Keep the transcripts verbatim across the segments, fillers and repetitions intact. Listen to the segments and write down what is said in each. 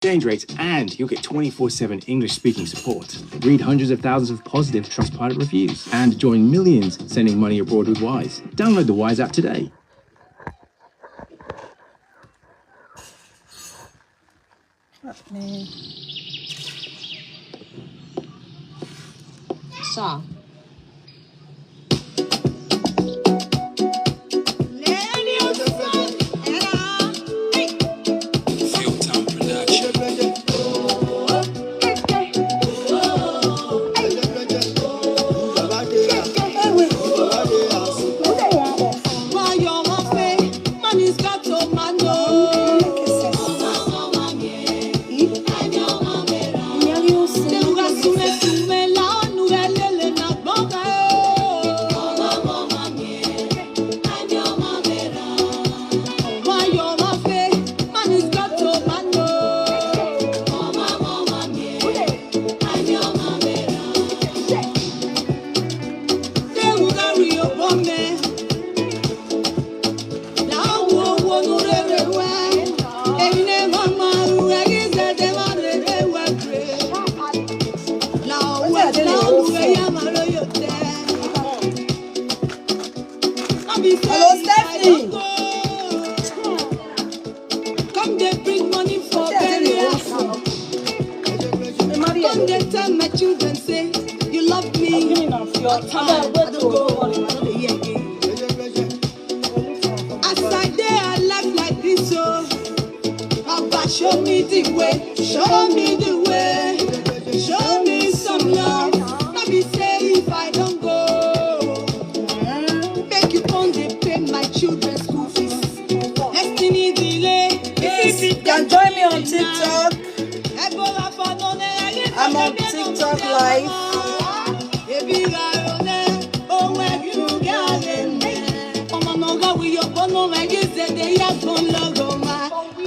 exchange rates, and you'll get twenty-four seven English speaking support. Read hundreds of thousands of positive Trustpilot reviews and join millions sending money abroad with Wise. Download the Wise app today. Sir. Hello, Stephanie. Come dey bring money for burial. Come dey tell my children say you love me. Your time I don't go worry, I don't dey hear again. As I dey alive like this, oh, Baba show me the way, show me the way, show me some love. No be say if I don't go, make you come dey pay my children school fees. Destiny delay. Please, you can join me on TikTok. I'm on TikTok live.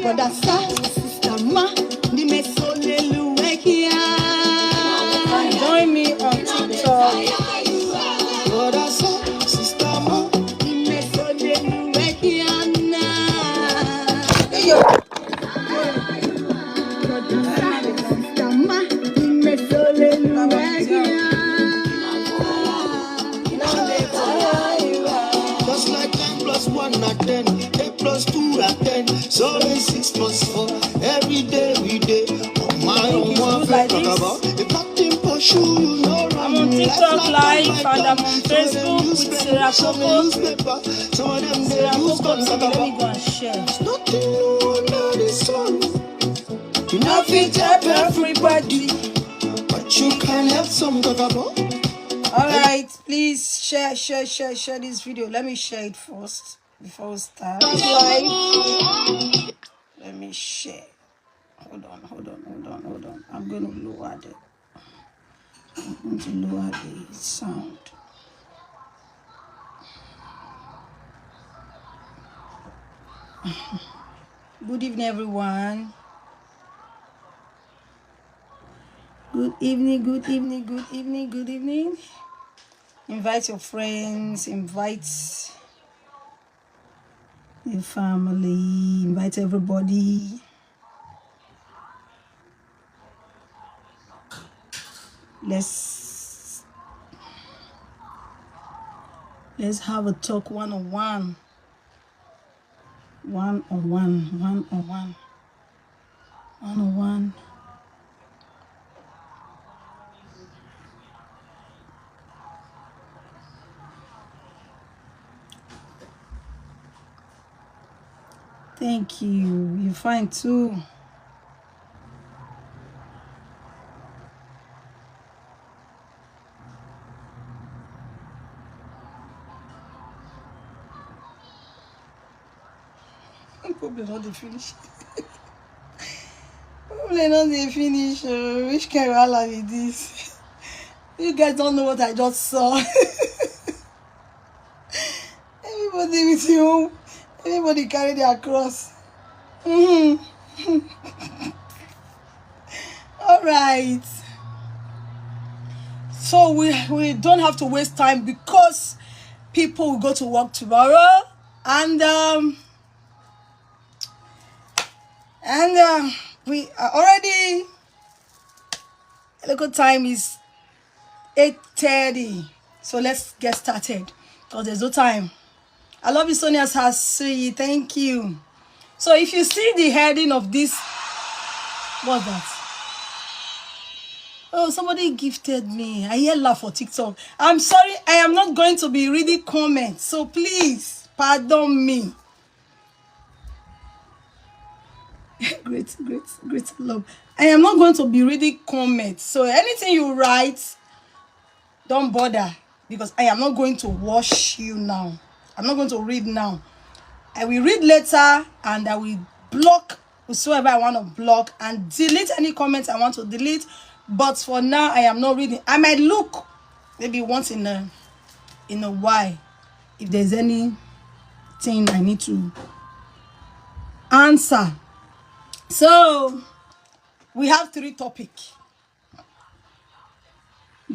Brother, sir, sister, ma, ni me so lelu ekia. Join me on TikTok. Brother, sir, sister, ma, ni me so lelu ekia na. Brother, sir, sister, ma, ni me so lelu ekia. Just like ten plus one na ten, ten plus two na ten, so is six plus four. Every day we dey on my own one fair talk about. If nothing pursue you, no run. I'm on TikTok live and I'm on Facebook with Sarah Coco. Some of them dey use gun talk about. Let me go and share. Nothing new under the sun. You know fit help everybody, but you can help some talk about. All right, please share, share, share, share this video. Let me share it first before we start. Let me share. Hold on, hold on, hold on, hold on. I'm going to lower the. I'm going to lower the sound. Good evening, everyone. Good evening, good evening, good evening, good evening. Invite your friends, invite your family, invite everybody. Let's let's have a talk one on one. One on one, one on one, one on one. Thank you. You fine too. Problem no dey finish. Problem no dey finish. Oh. Which kind of wahala be this? You guys don't know what I just saw. Everybody with you. Everybody carry their cross. Mm-hmm. All right. So we we don't have to waste time because people will go to work tomorrow, and um, and um, We are already, local time is eight thirty. So let's get started because there's no time. I love you, Sonia Sasui. Thank you. So if you see the heading of this, what's that? Oh, somebody gifted me. I hear laugh for TikTok. I'm sorry, I am not going to be reading comments. So please pardon me. Great, great, great love. I am not going to be reading comments. So anything you write, don't bother, because I am not going to watch you now. I'm not going to read now. I will read later and I will block whosoever I want to block and delete any comments I want to delete. But for now, I am not reading. I might look maybe once in a in a while if there's anything I need to answer. So we have three topic.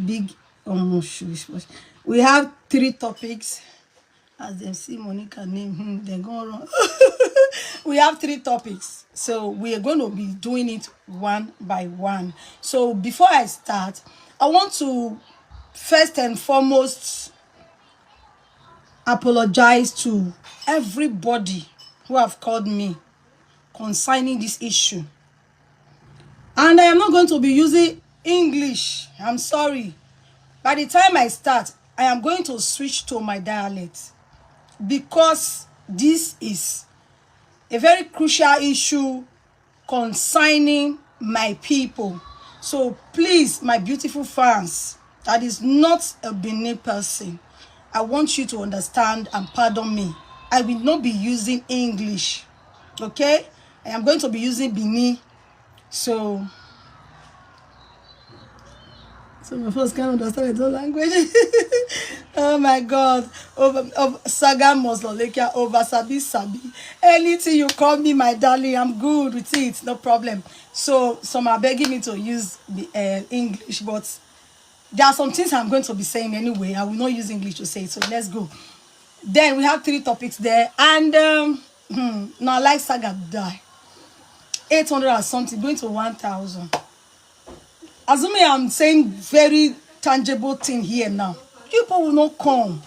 Big almost. We have three topics. As dem see Monica name, hmm, dem go run. We have three topics, so we are going to be doing it one by one. So before I start, I want to first and foremost apologize to everybody who have called me concerning this issue. And I am not going to be using English. I'm sorry. By the time I start, I am going to switch to my dialect because this is a very crucial issue concerning my people. So please, my beautiful fans, that is not a Benin person, I want you to understand and pardon me. I will not be using English. Okay? I am going to be using Benin. So, some of us can't understand the whole language. Oh my God. Over, over, Saga Muslim Lekia over Sabi Sabi. Anything you call me, my darling, I'm good with it. No problem. So, some are begging me to use the uh, English, but there are some things I'm going to be saying anyway. I will not use English to say it. So, let's go. Then we have three topics there. And um, hmm, now, like Saga die. eight hundred or something, going to one thousand. Assuming I'm saying very tangible thing here now, people will not come.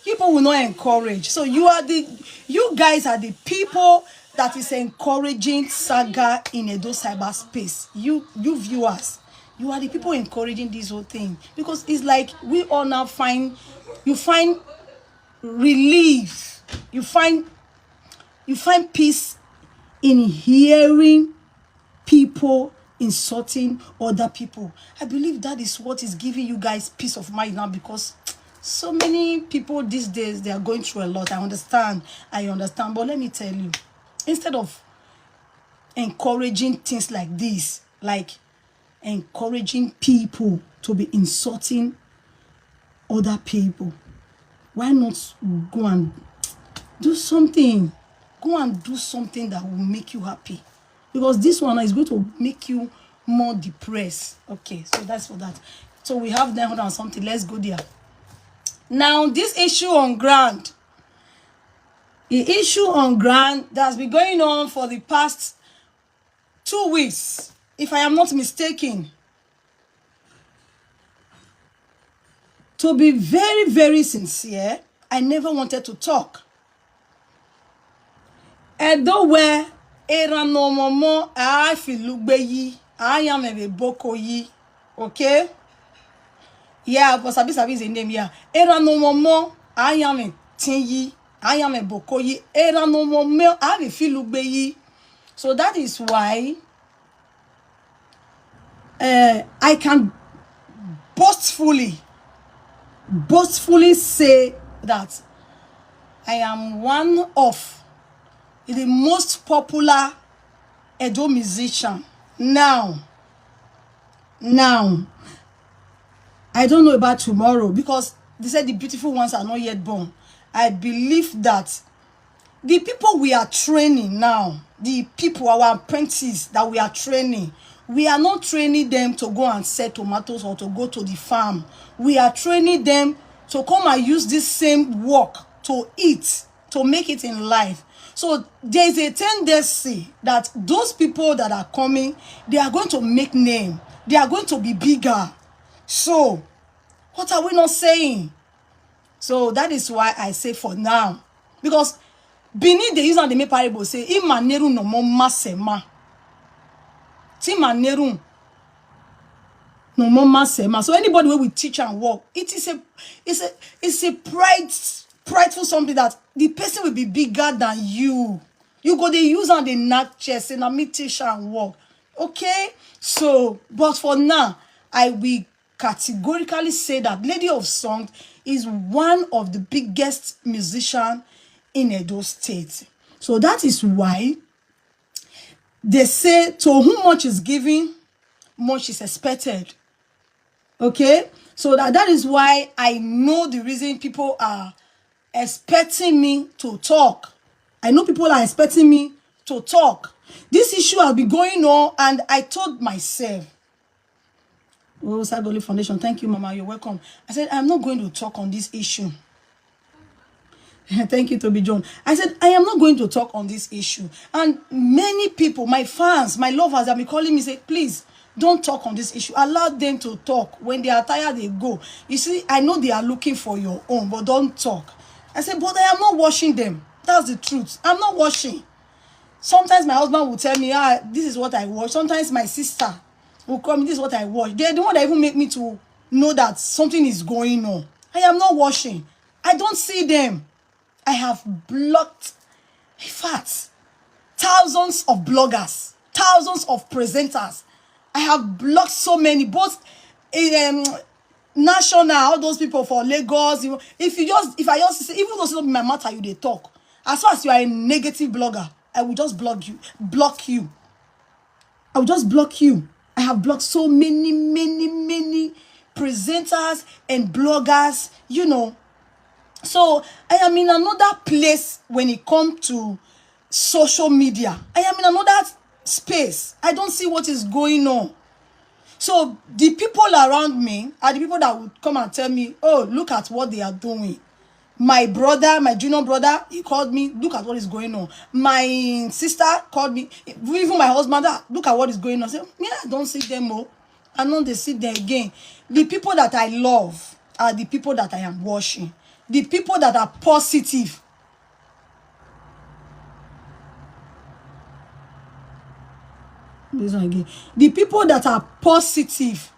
People will not encourage. So you are the, you guys are the people that is encouraging Saga in Edo cyberspace. You, you viewers, you are the people encouraging this whole thing because it's like we all now find, you find relief, you find, you find peace in hearing people insulting other people. I believe that is what is giving you guys peace of mind now, because so many people these days, they are going through a lot. I understand. I understand. But let me tell you, instead of encouraging things like this, like encouraging people to be insulting other people, why not go and do something? Go and do something that will make you happy, because this one is going to make you more depressed. Okay, so that's for that. So we have nine hundred and something. Let's go there. Now, this issue on ground, the issue on ground that's been going on for the past two weeks, if I am not mistaken. To be very, very sincere, I never wanted to talk. Edo where eranomomo afi lugbeyi, ayame be boko yi. Okay? Yeah, but Sabi Sabi is a name, yeah. Eranomomo ayame tin yi, ayame boko yi. Eranomomo afi lugbeyi. So that is why uh, I can boastfully, boastfully say that I am one of the most popular Edo musician now. Now, I don't know about tomorrow, because they said the beautiful ones are not yet born. I believe that the people we are training now, the people, our apprentices that we are training, we are not training them to go and sell tomatoes or to go to the farm. We are training them to come and use this same work to eat, to make it in life. So there is a tendency that those people that are coming, they are going to make name. They are going to be bigger. So what are we not saying? So that is why I say for now, because Benin dey use am dey make parable say, "Ima neru no mo masema." Tima neru no mo masema. So anybody wey will teach and work, it is a, it's a, it's a pride, prideful something that the person will be bigger than you. You go dey use am dey knack chest, say, "Na me teach and work." Okay? So, but for now, I will categorically say that Lady of Song is one of the biggest musician in Edo State. So that is why they say, "To whom much is given, much is expected." Okay? So that, that is why I know the reason people are expecting me to talk. I know people are expecting me to talk. This issue has been going on, and I told myself, "Oh, Sagoli Foundation, thank you, Mama. You're welcome." I said, "I'm not going to talk on this issue." Thank you, Toby John. I said, "I am not going to talk on this issue." And many people, my fans, my lovers, have been calling me, say, "Please, don't talk on this issue. Allow them to talk. When they are tired, they go. You see, I know they are looking for your own, but don't talk." I said, "But I am not watching them. That's the truth. I'm not watching." Sometimes my husband will tell me, "Ah, this is what I watch." Sometimes my sister will call me, "This is what I watch." They're the one that even make me to know that something is going on. I am not watching. I don't see them. I have blocked, in fact, thousands of bloggers, thousands of presenters. I have blocked so many, both in, um, national, all those people for Lagos. You know, if you just, if I just say, even though it's not my matter, you they talk. As far as you are a negative blogger, I will just block you, block you. I will just block you. I have blocked so many, many, many presenters and bloggers, you know. So I am in another place when it comes to social media. I am in another space. I don't see what is going on. So the people around me are the people that would come and tell me, "Oh, look at what they are doing." My brother, my junior brother, he called me, "Look at what is going on." My sister called me, even my husband, "Ah, look at what is going on." I say, "Me, I don't see them, oh. I know they see them again." The people that I love are the people that I am watching. The people that are positive. This one again. The people that are positive,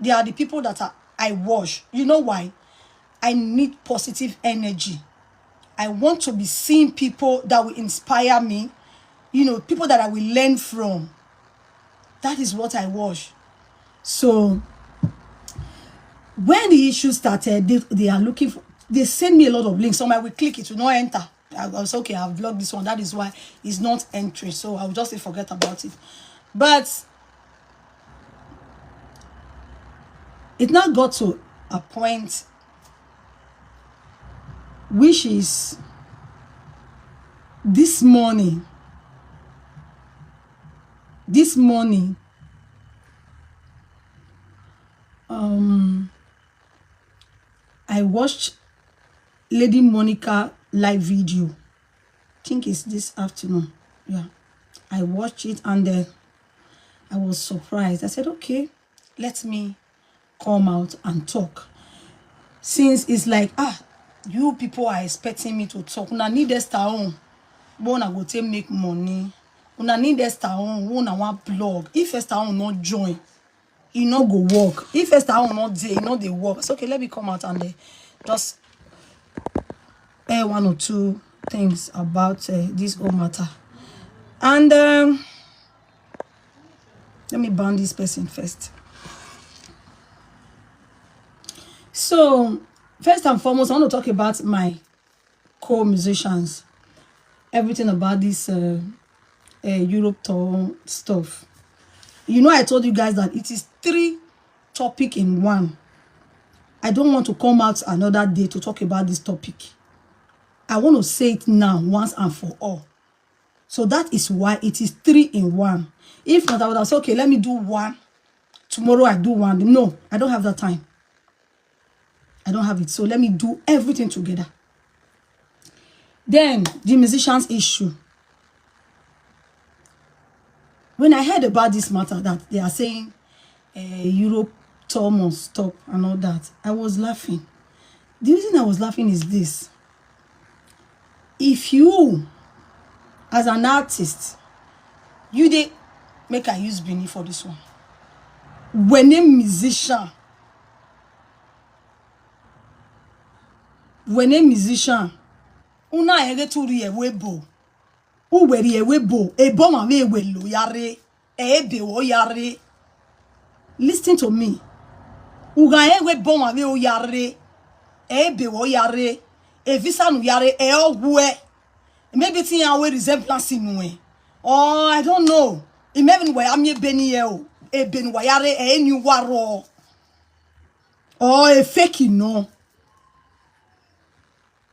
they are the people that are, I watch. You know why? I need positive energy. I want to be seeing people that will inspire me, you know, people that I will learn from. That is what I watch. So when the issue started, they, they are looking for, they send me a lot of links. Some I will click, it will not enter. I was, "Okay, I've blocked this one. That is why it's not entering." So I'll just say, "Forget about it." But it now got to a point, which is this morning. This morning, um, I watched Lady Monica live video. Think it's this afternoon. Yeah, I watched it, and uh, I was surprised. I said, "Okay, let me come out and talk." Since it's like, ah, you people are expecting me to talk. Una need Esther own. But una go take make money. Una need Esther own. Una want blog. If Esther own not join, e no go work. If Esther own not there, e no dey work. It's okay, let me come out and uh, just air one or two things about uh, this whole matter. And um, let me ban this person first. So, first and foremost, I want to talk about my co-musicians. Everything about this uh, uh, Europe tour stuff. You know, I told you guys that it is three topic in one. I don't want to come out another day to talk about this topic. I want to say it now, once and for all. So that is why it is three in one. If not, I would have said, "Okay, let me do one. Tomorrow I do one." No, I don't have that time. I don't have it. So let me do everything together. Then the musicians issue. When I heard about this matter that they are saying uh, Europe tour must stop and all that, I was laughing. The reason I was laughing is this. If you, as an artist, you dey make I use Benin for this one. When a musician, when a musician, una ere to ri ewe bo, uwe ri ewe bo, ebo ma we we lo yare, ebe wo yare. Listen to me. Uga ewe bo ma we o yare, ebe wo yare, e visa nu yare, e ogwe. Maybe tin ya we resemblance nu e. Oh, I don't know. Imagine why I'm here Benin here o. Ebe nu wa yare, e ni wa ro. Oh, e fake no.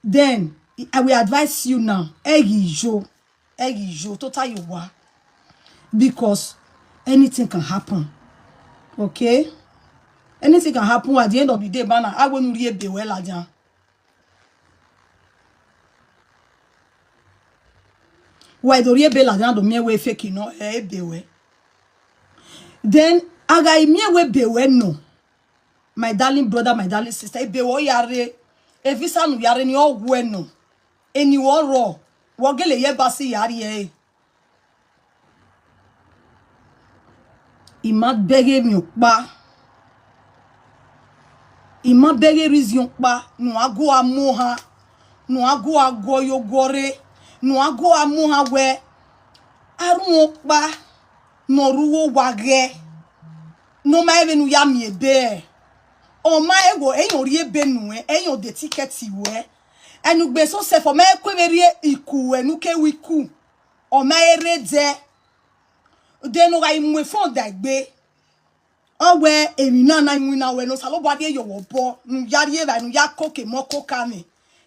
Then I will advise you now. Egi yo. Egi yo. Total you wa. Because anything can happen. Okay? Anything can happen at the end of the day, bana. I will not be well again. Why do you be like that? Do me we fake no e be we. Then aga me we be we no. My darling brother, my darling sister, ebe wo yare, e visa nu yare ni ogwe no. Eni wo ro, wo gele ye basi yare e. Ima bege mi pa. Ima bege reason pa, nu ago amoha, nu ago ago yo gore, nu ago amoha we. Arun pa, no ruwo wage. No ma ebe nu ya mi ebe. O ma ego, eyan ri ebe nu e, eyan de ticket we. Enu gbe so se for me kwe me ri iku enu ke wiku. O ma ere de. De no ga imwe fon da gbe. Owe emi na na imwe na we no salo bwa de yo wo bo. Nu ya ri eba, nu ya koke mo koka me.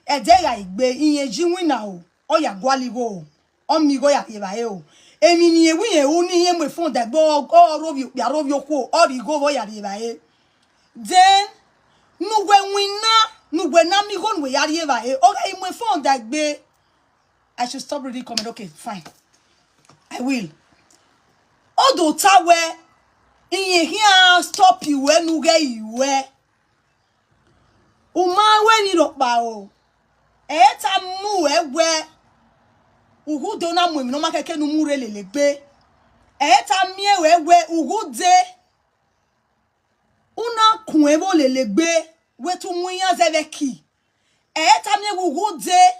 E de ga igbe, iye ji wina o. O ya gwali go o. O mi go ya eba e o. Emi ni ewi ye u ni ye mwe fon da gbe o, o ro bi, ya ro bi oku o. O ri go bo ya ri eba e. Then, nu we wina, nu we na mi go nu we ya ri eba e. O ga imwe fon da gbe. I should stop reading comment. Okay, fine. I will. Odo ta we, iye here stop you we nu ge you we. Uma we ni ro pa o. E ta mu e we. Ugu do na mu emi no ma keke nu mu re lele gbe. E ta mi e we we ugu de. Una kun e bo lele gbe. We tu mu yan ze ve ki. E ta mi e we ugu de.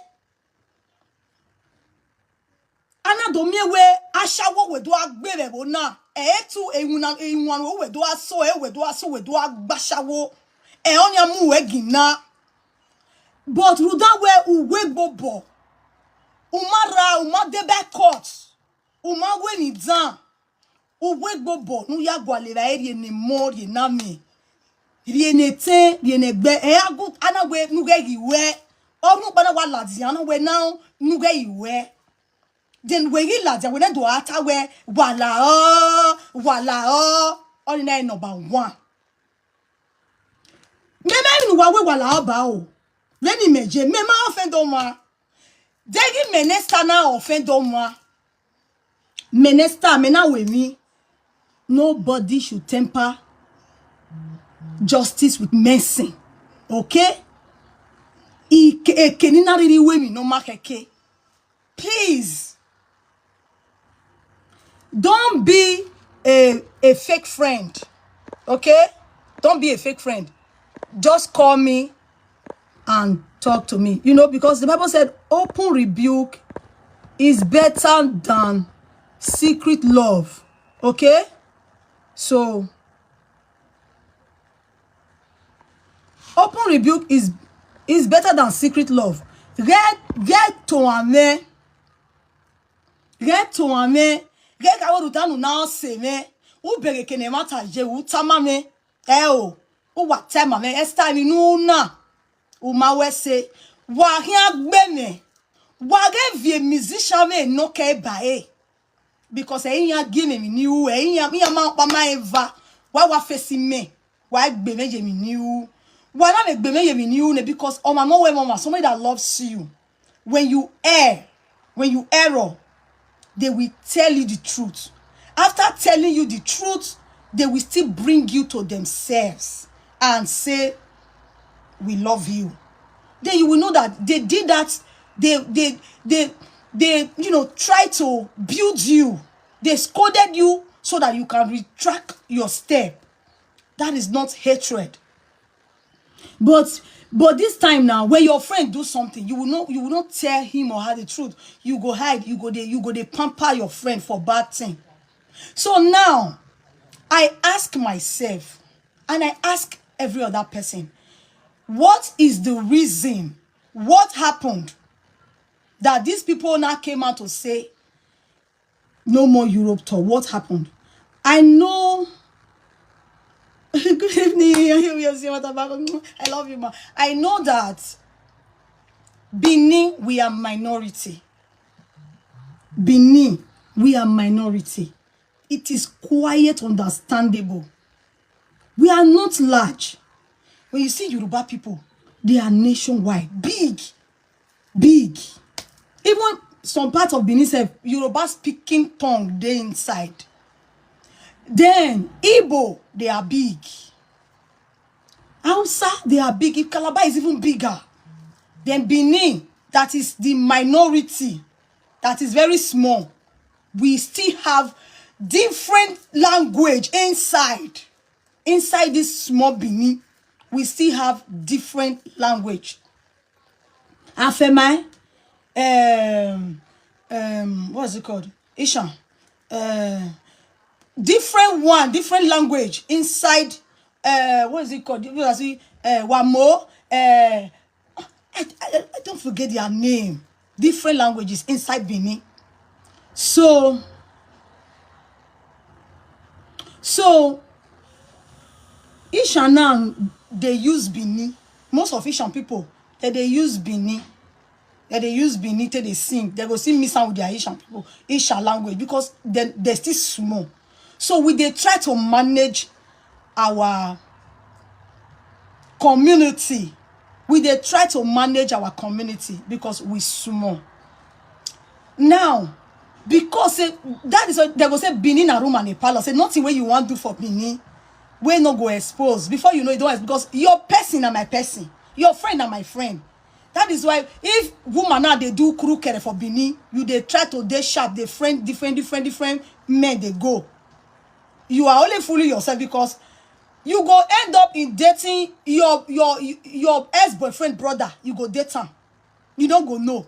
Ana do mi e we ashawo we do agbe ve bo na. E tu e wuna e wuna we do aso e we do aso we do agba shawo. E onya mu we gina. But ruda we uwe gbobo. Uma ra, uma de be court. Uma we ni dan. Uwe gbobo nu ya gwa le ra eri ni mo ri na mi. Ri ne te, ri ne gbe. E agu ana we nu ge gi we. O nu pa na wa la di ana we na nu ge gi we. Then we gi la di we na do ata we wala o, wala o. Only na number one. Me me nu wa we wala o ba o. Veni meje, me ma offend o ma. Degi minister na offend o ma. Minister, me na we mi. Nobody should temper justice with medicine. Okay? Ike, eke ni na riri we mi no ma keke. Please. Don't be a, a fake friend. Okay? Don't be a fake friend. Just call me and talk to me. You know, because the Bible said open rebuke is better than secret love. Okay? So, open rebuke is is better than secret love. Get get to ame. Get to ame. Get ka woru tanu na se me. U bere kene mata je u tama me. E o. U wa tema me. Esta mi nu na. U ma we se. Wa hia gbe me. Wa ge vie musician me no ke ba e. Because e yan gi me mi ni u, e yan, yan ma pa ma eva. Wa wa face me. Wa gbe me ye mi ni u. Wa na me gbe me ye mi ni u ne because o ma mo we mo ma somebody that loves you. when you err, when you error, they will tell you the truth. After telling you the truth, they will still bring you to themselves and say, "We love you." Then you will know that they did that. They, they, they, they, you know, try to build you. They scolded you so that you can retract your step. That is not hatred. But but this time now, when your friend do something, you will not you will not tell him or her the truth. You go hide. You go dey you go dey pamper your friend for bad thing. So now, I ask myself, and I ask every other person, what is the reason? What happened that these people now came out to say, "No more Europe tour"? What happened? I know. Good evening. I love you, ma. I know that Benin, we are minority. Benin, we are minority. It is quite understandable. We are not large. When you see Yoruba people, they are nationwide, big, big. Even some part of Benin sef, Yoruba speaking tongue dey inside. Then Igbo, they are big. Hausa, they are big. If Calabar is even bigger than Benin, that is the minority, that is very small, we still have different language inside. Inside this small Benin, we still have different language. Afemai, um, um, what's it called? Ishan. Uh, different one, different language inside. Uh, what is it called? You know, I see, uh, Wamo. Uh, I, I, I don't forget their name. Different languages inside Benin. So, so Ishan now, they use Benin. Most of Ishan people, they, they use Benin. They, they use Benin till they sing. They go sing Misa with their Ishan people, Ishan language, because they, they're still small. So we they try to manage our community. We they try to manage our community because we small. Now, because say, that is why they go say Benin na room and a palace. Say nothing where you want do for Benin, we no go expose. Before you know, you don't expose, because your person and my person, your friend and my friend. That is why if woman now they do crooked for Benin, you they try to they sharp, they friend different, different, different men they go. You are only fooling yourself, because you go end up in dating your your your ex-boyfriend brother. You go date him. You don't go know,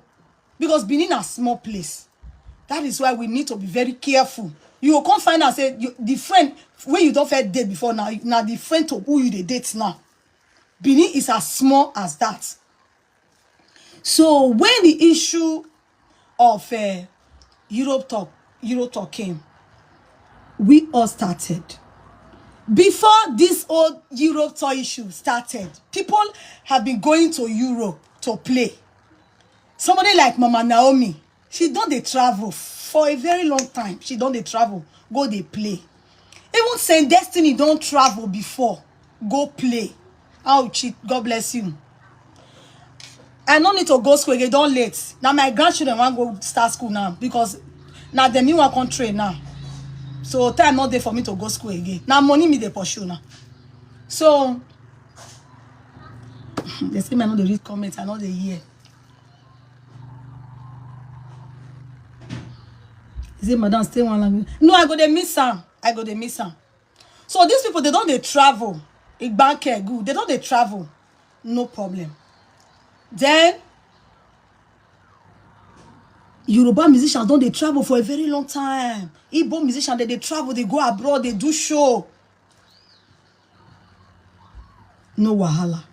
because Benin a small place. That is why we need to be very careful. You go come find out say you, the friend where you don't first date before now, now the friend to who you they date now. Benin is as small as that. So when the issue of uh, Europe talk, Europe talk came, we all started. Before this old Europe tour issue started, people have been going to Europe to play. Somebody like Mama Naomi, she don't they travel for a very long time. She don't they travel, go they play. Even Saint Destiny don't travel before, go play. Ouch, God bless you. I no need to go school again, don't late. Now my grandchildren want go start school now, because now the new one come train now. So time not there for me to go school again. Now money me they pursue now. So they say, "Man, no dey read comments, I no dey hear." He say, "Madam, stay one language." No, I go dey miss am. I go dey miss am. So these people, they don't they travel. Igbanke good. They don't they travel. No problem. Then Yoruba musicians don't they travel for a very long time. Igbo musicians, they, they travel, they go abroad, they do show. No wahala.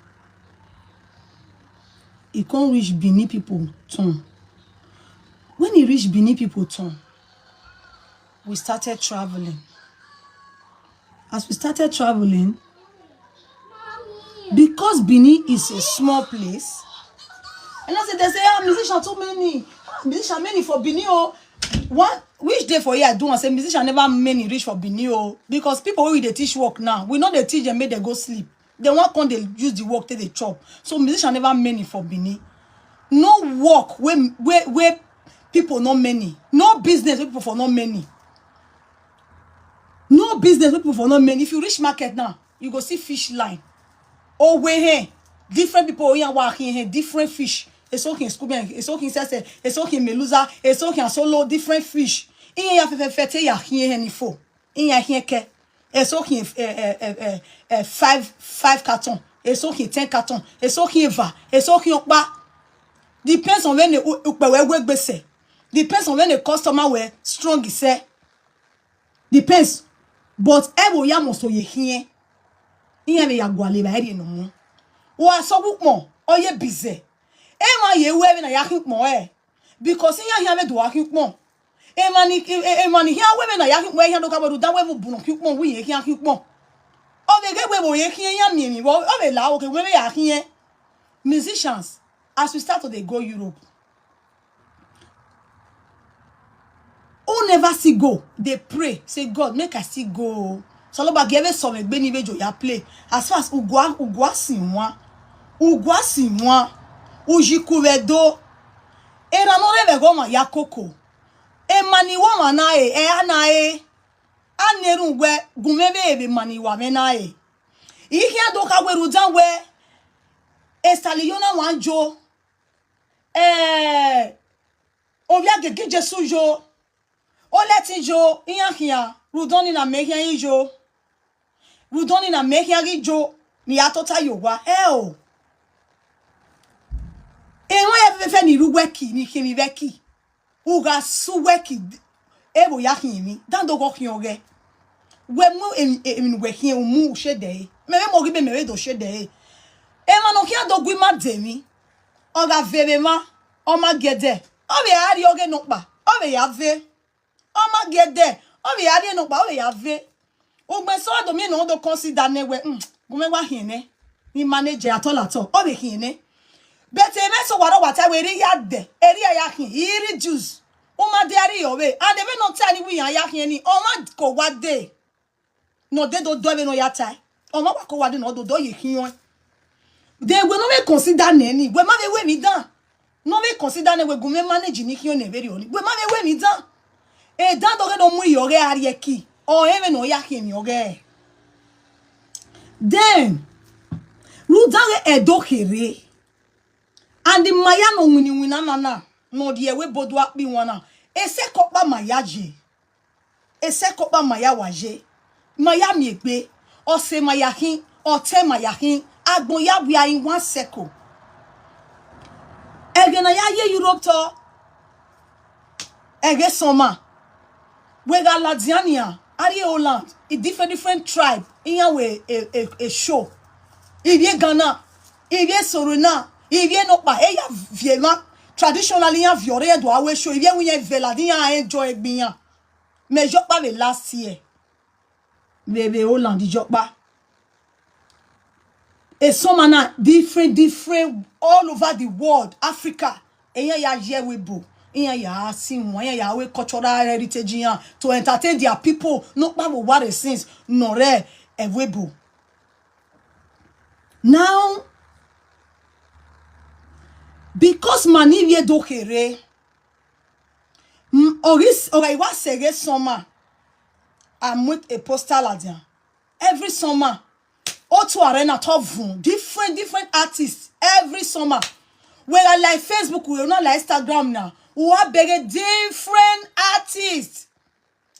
E come reach Benin people turn. When e reach Benin people turn, we started traveling. As we started traveling, because Benin is a small place, and I said, they say, "Ah, musician too many. Ah, musician many for Benin." Oh, one which day for here I do and say musician never many reach for Benin. Oh, because people who they teach work now, we know they teach them, make they go sleep. They want come, they use the work till they chop. So musician never many for Benin. No work wey wey wey people no many. No business wey people for no many. No business wey people for no many. If you reach market now, you go see fish line. Owe here, different people oyan wa here, different fish. Esokin scuba, esokin sese, esokin meluza, esokin asolo, different fish. Iye ya fefefe te ya here ni fo. Iye here ke. Esokin eh, eh, eh, eh, eh, five five carton. Esokin ten carton. Esokin eva. Esokin okpa. Depends on when the u- ukpe we we gbese. Depends on when the customer we strong ise. Depends. But e wo ya mo so ye here. Iye me ya gwale ba eri no mo. Wa so bu mo. Oye bize. E ma ye we na ya kin mo e. Because iye ya me do a kin mo. E ma ni e e ma ni ya we me na ya kin mo e ya do ka bo da we bu bu no kin mo wi ye kin kin mo. O be ge we bo ye kin ya mi mi bo. O be la o ke we me ya kin. Musicians, as we start to dey go Europe, who never see go dey pray say, "God, make I see go." Soloba give some egbe ni bejo ya play. As far as ugwa ugwa sinwa, ugwa sinwa, ujikuwedo. Era no rebe go ma ya koko. E mani wo ma na e, e ana e. Anerun gwe gumebe ebe mani wa me na e. Ihe adoka weru dan we. Estaliyona wanjo. Eh, ovia gege Jesu jo. Oleti jo, iyan kiyan. Rudoni na mehian jo. Rudoni na mehian jo. Ni atota yo wa. Eh o. Ewa ya fefe ni ruweki ni kimi weki. Uga suweki. Ebo ya kimi. Dan do go kiyan oge. We mu em em we kiyan mu shede. Me me mo gi be me we do shede. E ma no kiyan do gwi ma de mi. Oga veve ma. O ma gede. O be ari oge no pa. O be ya ve. O ma gede. O be ari no pa. O be ya ve. Ogbe so do mi no do consider ne we. Mm. Gume wa hine. Ni manager at all at all. O be hine. But e me so waro wata we ri ya de. Eri ya hin. Iri juice. O ma de ari yo we. And e me no tell ni we ya ya hin ni. O ma ko wa de. No de do do we no ya tai. O ma wa ko wa de no do do ye hin yo. De we no me consider ne ni. We ma be we mi dan. No me consider ne we gume manage ni hin yo ne very oni. We ma be we mi dan. E dan do ge do mu yo ge ari e ki. O e me no ya hin mi o ge. Then, Rudange edo here. And the maya no wini wina na na. No die we bodo akpi wana. Ese kopa maya je. Ese kopa maya waje. Maya mi egbe. Ose maya hin. Ote maya hin. Agbon ya we are in one circle. Ege na ya ye Europe to. Ege soma. We ga Ladiania. Ari Holland. A different, different tribe. Iyan we a, a, a show. Ivie Ghana. Ivie Sorona. Ivie Nopa. Eya viema. Traditionally, iyan viore do awe show. Ivie we ye vela. Di iyan enjoy egbiyan. Me jopa we last year. We, we Holland jopa. E some na different, different all over the world. Africa. Eyan ya ye we bo. Eyan ya si won. Eyan ya we cultural heritage yan. To entertain their people. No pa wo ware since. No re e we bo. Now, because mani we do here. Mm, oris, ora iwa sege soma. I make a poster la dia. Every summer. O two Arena top vun. Different, different artists. Every summer. We are like Facebook, we are not like Instagram now. We are big different artists.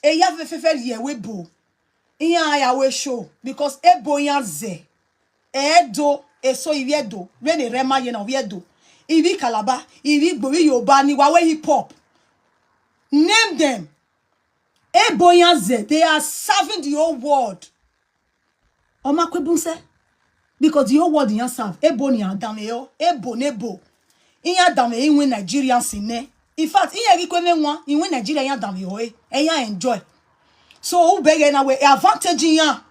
E ya fe fe fe ye we bo. Iyan ya we show. Because e bo yan ze. Edo, eso ivi Edo. When they rema ye na ivi Edo. Ivi Calabar, ivi Igbo, ivi Yoruba, ni wa we hip hop. Name them. Ebo yan ze, they are serving the whole world. Oma kwe bunse. Because the whole world yan serve. Ebo ni adame yo. Ebo nebo. Iyan dame iwe Nigerian sine. In fact, iyan gi kwe me wan, iwe Nigeria yan dame yo. E yan enjoy. So, u bege na we advantage yan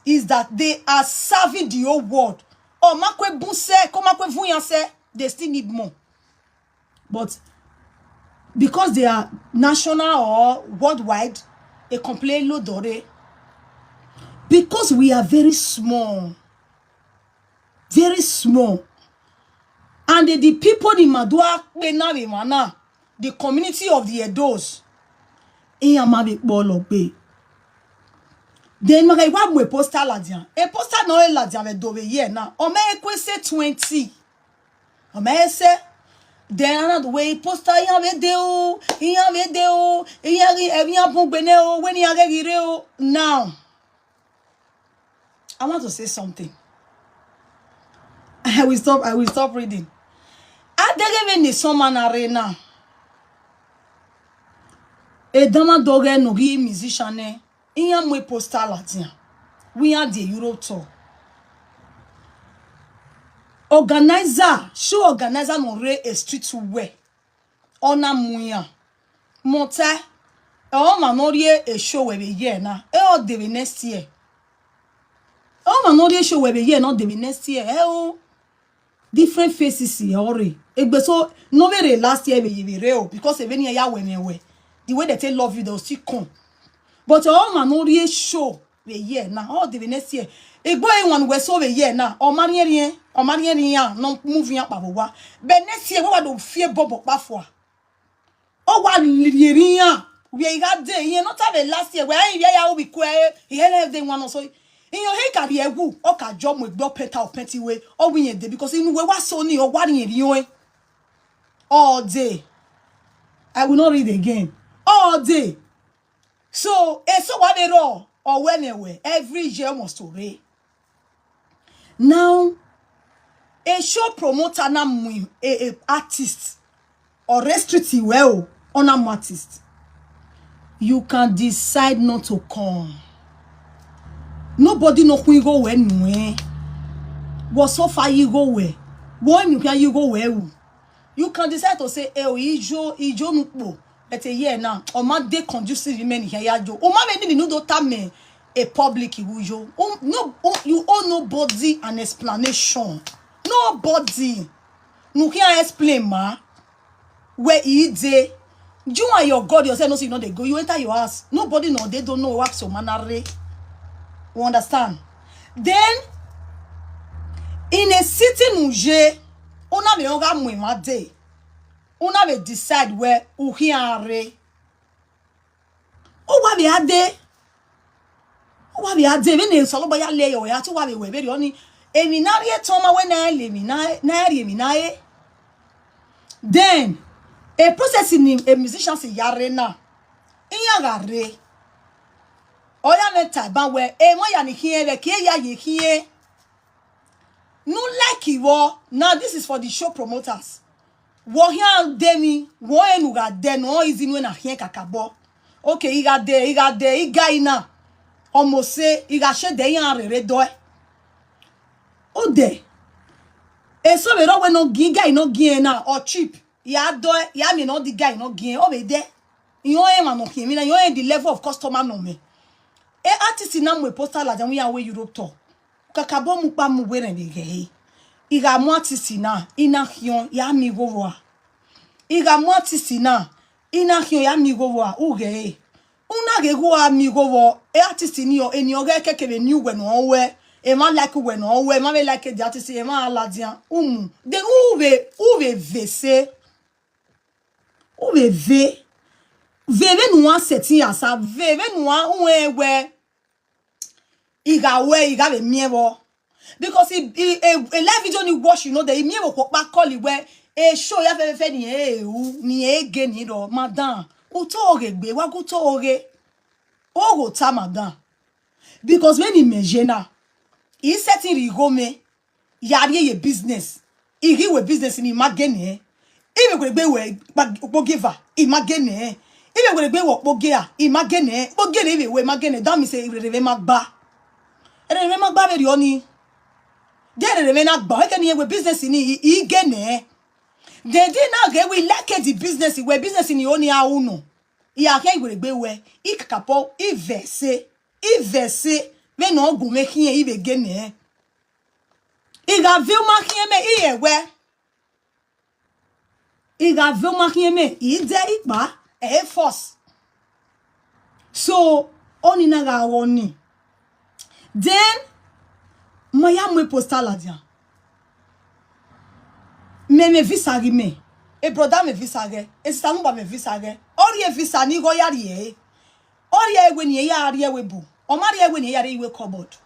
is that they are serving the whole world. Oma kwe bunse, ko ma kwe vun yan se, they still need more. But because they are national or worldwide, they complain lo dore. Because we are very small. Very small. And the, the people in Madua, they now, they now, the community of the Edos, in Yamabi Bologbe. Then Maga Iwa Mwe poster Ladian. A poster no Ladian we dove here now. Ome Ekwese twenty. Ome Ese. Then another way poster Yan Vedeo, Yan Vedeo, Yan Yan Bungbeneo, when Yan Gireo. Now, I want to say something. I will stop, I will stop reading. Adegeve ni someone arena. E dama doge no gi musician ne. Iyan mwe poster Ladian. We are the Europe tour. Organizer, show organizer no re a street way. Ona muya. Mote. E o ma no rie a show we be here na. E o deve next year. E o ma no rie show we be here, no deve next year. E o different faces e ore. Egbe so no be re last year be be real because even ya we me we. The way they take love you, they'll still come. But e o ma no rie show we here na. All the next year. Egbo e one we so we here na. O ma rie rie, o ma rie rie ya, no move ya pa wa. But next year we wa do fear bobo pa for. O wa liriya. We got day here, not have a last year. Where I ya we kwe. He have day one so. In your head carry a woo. O ka job with block penta or penti way. O we de because in we wa so ni o wa ni ri o. All day. I will not read again. All day. So e so wa de ro o we ne we every year must to re. Now, a show promoter na mwi a, a artist or restricted well on an artist. You can decide not to come. Nobody no kwi go we nwe. Wo so far you go we. Wo mi kya you go we. You can decide to say, "Eh, o ijo ijo nupo." But a year now, o ma de conducive men here ya jo. O ma me ni nu do ta me a public iwujo. Um, no, um, you owe nobody an explanation. Nobody. No can explain ma. Where he dey. You and your God yourself no see no dey go. You enter your house. Nobody no they don't know what so manare. You understand? Then in a city nuje, una me oga mwe ma dey. Una we decide where uhiare. O wa we ade. O wa we ade. We ne solo ba ya le yo ya ti wa we we be oni. Emi na ri e ton ma we na le mi na na ri emi na e. Then a process ni a musician si yare na. Iya gare. Oya me ta ba we e mo ya ni hie we ke ya ye hie. No like iwo. Now this is for the show promoters. Wo hia de mi, wo enu ga de no izi nu na hia kakabo. Okay, iga de, iga de, iga ina. Omo se iga she de ya rere do e. O de. E so be ro we no gi ga ino gi e na o cheap. Ya do e, ya mi no di ga ino gi e o be de. Iyo e ma no ki mi na, iyo e the level of customer no me. E artist na mwe poster Ladian we ya we Europe tour. Kakabo mu pa mu we re ni ge. Iga mu artist na, ina hion ya mi go wa. Iga mu artist na, ina hion ya mi go wa. U ge. Una ge go a mi go wo. E artist ni o, eni o ge keke be ni we no we. E ma like we no we, e ma be like the artist, e ma Ladian. Umu. Then u be, u be ve se. U be ve. Ve ve nu a setting asa. Ve ve nu a u e we. Iga we, iga be mi e wo. Because he, he, a, a live video ni watch, you know, that he me wo pa call where a show ya fe fe ni e u ni e ge ni do madam. U to oge gbe wa ku to oge. O go ta madam. Because when he measure na, he setting ri go me. Ya ri ye business. Igi we business ni ma gene. Ibe gbe gbe we gbo giver. I ma gene. Ibe gbe gbe wo gbo gea. I ma gene. Gbo gene ibe we ma gene. That means say rere ma gba. Rere ma gba be ri oni. De rere na gba. He ke ni we business ni i gene. They did not get we like the business we business ni oni a uno. I a ke gbe gbe we. I kakapo i vese. I vese. We no gu me hie ibe gene. Iga ve uma hie me iye we. Iga ve uma hie me ide ipa e force. So oni na ga oni. Then maya mwe poster Ladian. Me me visa gi me. E brother me visa ge. E sister nuba me visa ge. Ori e visa ni go yari e. Ori e we ni e yari e we bu. O mari e we ni e yari e we cupboard.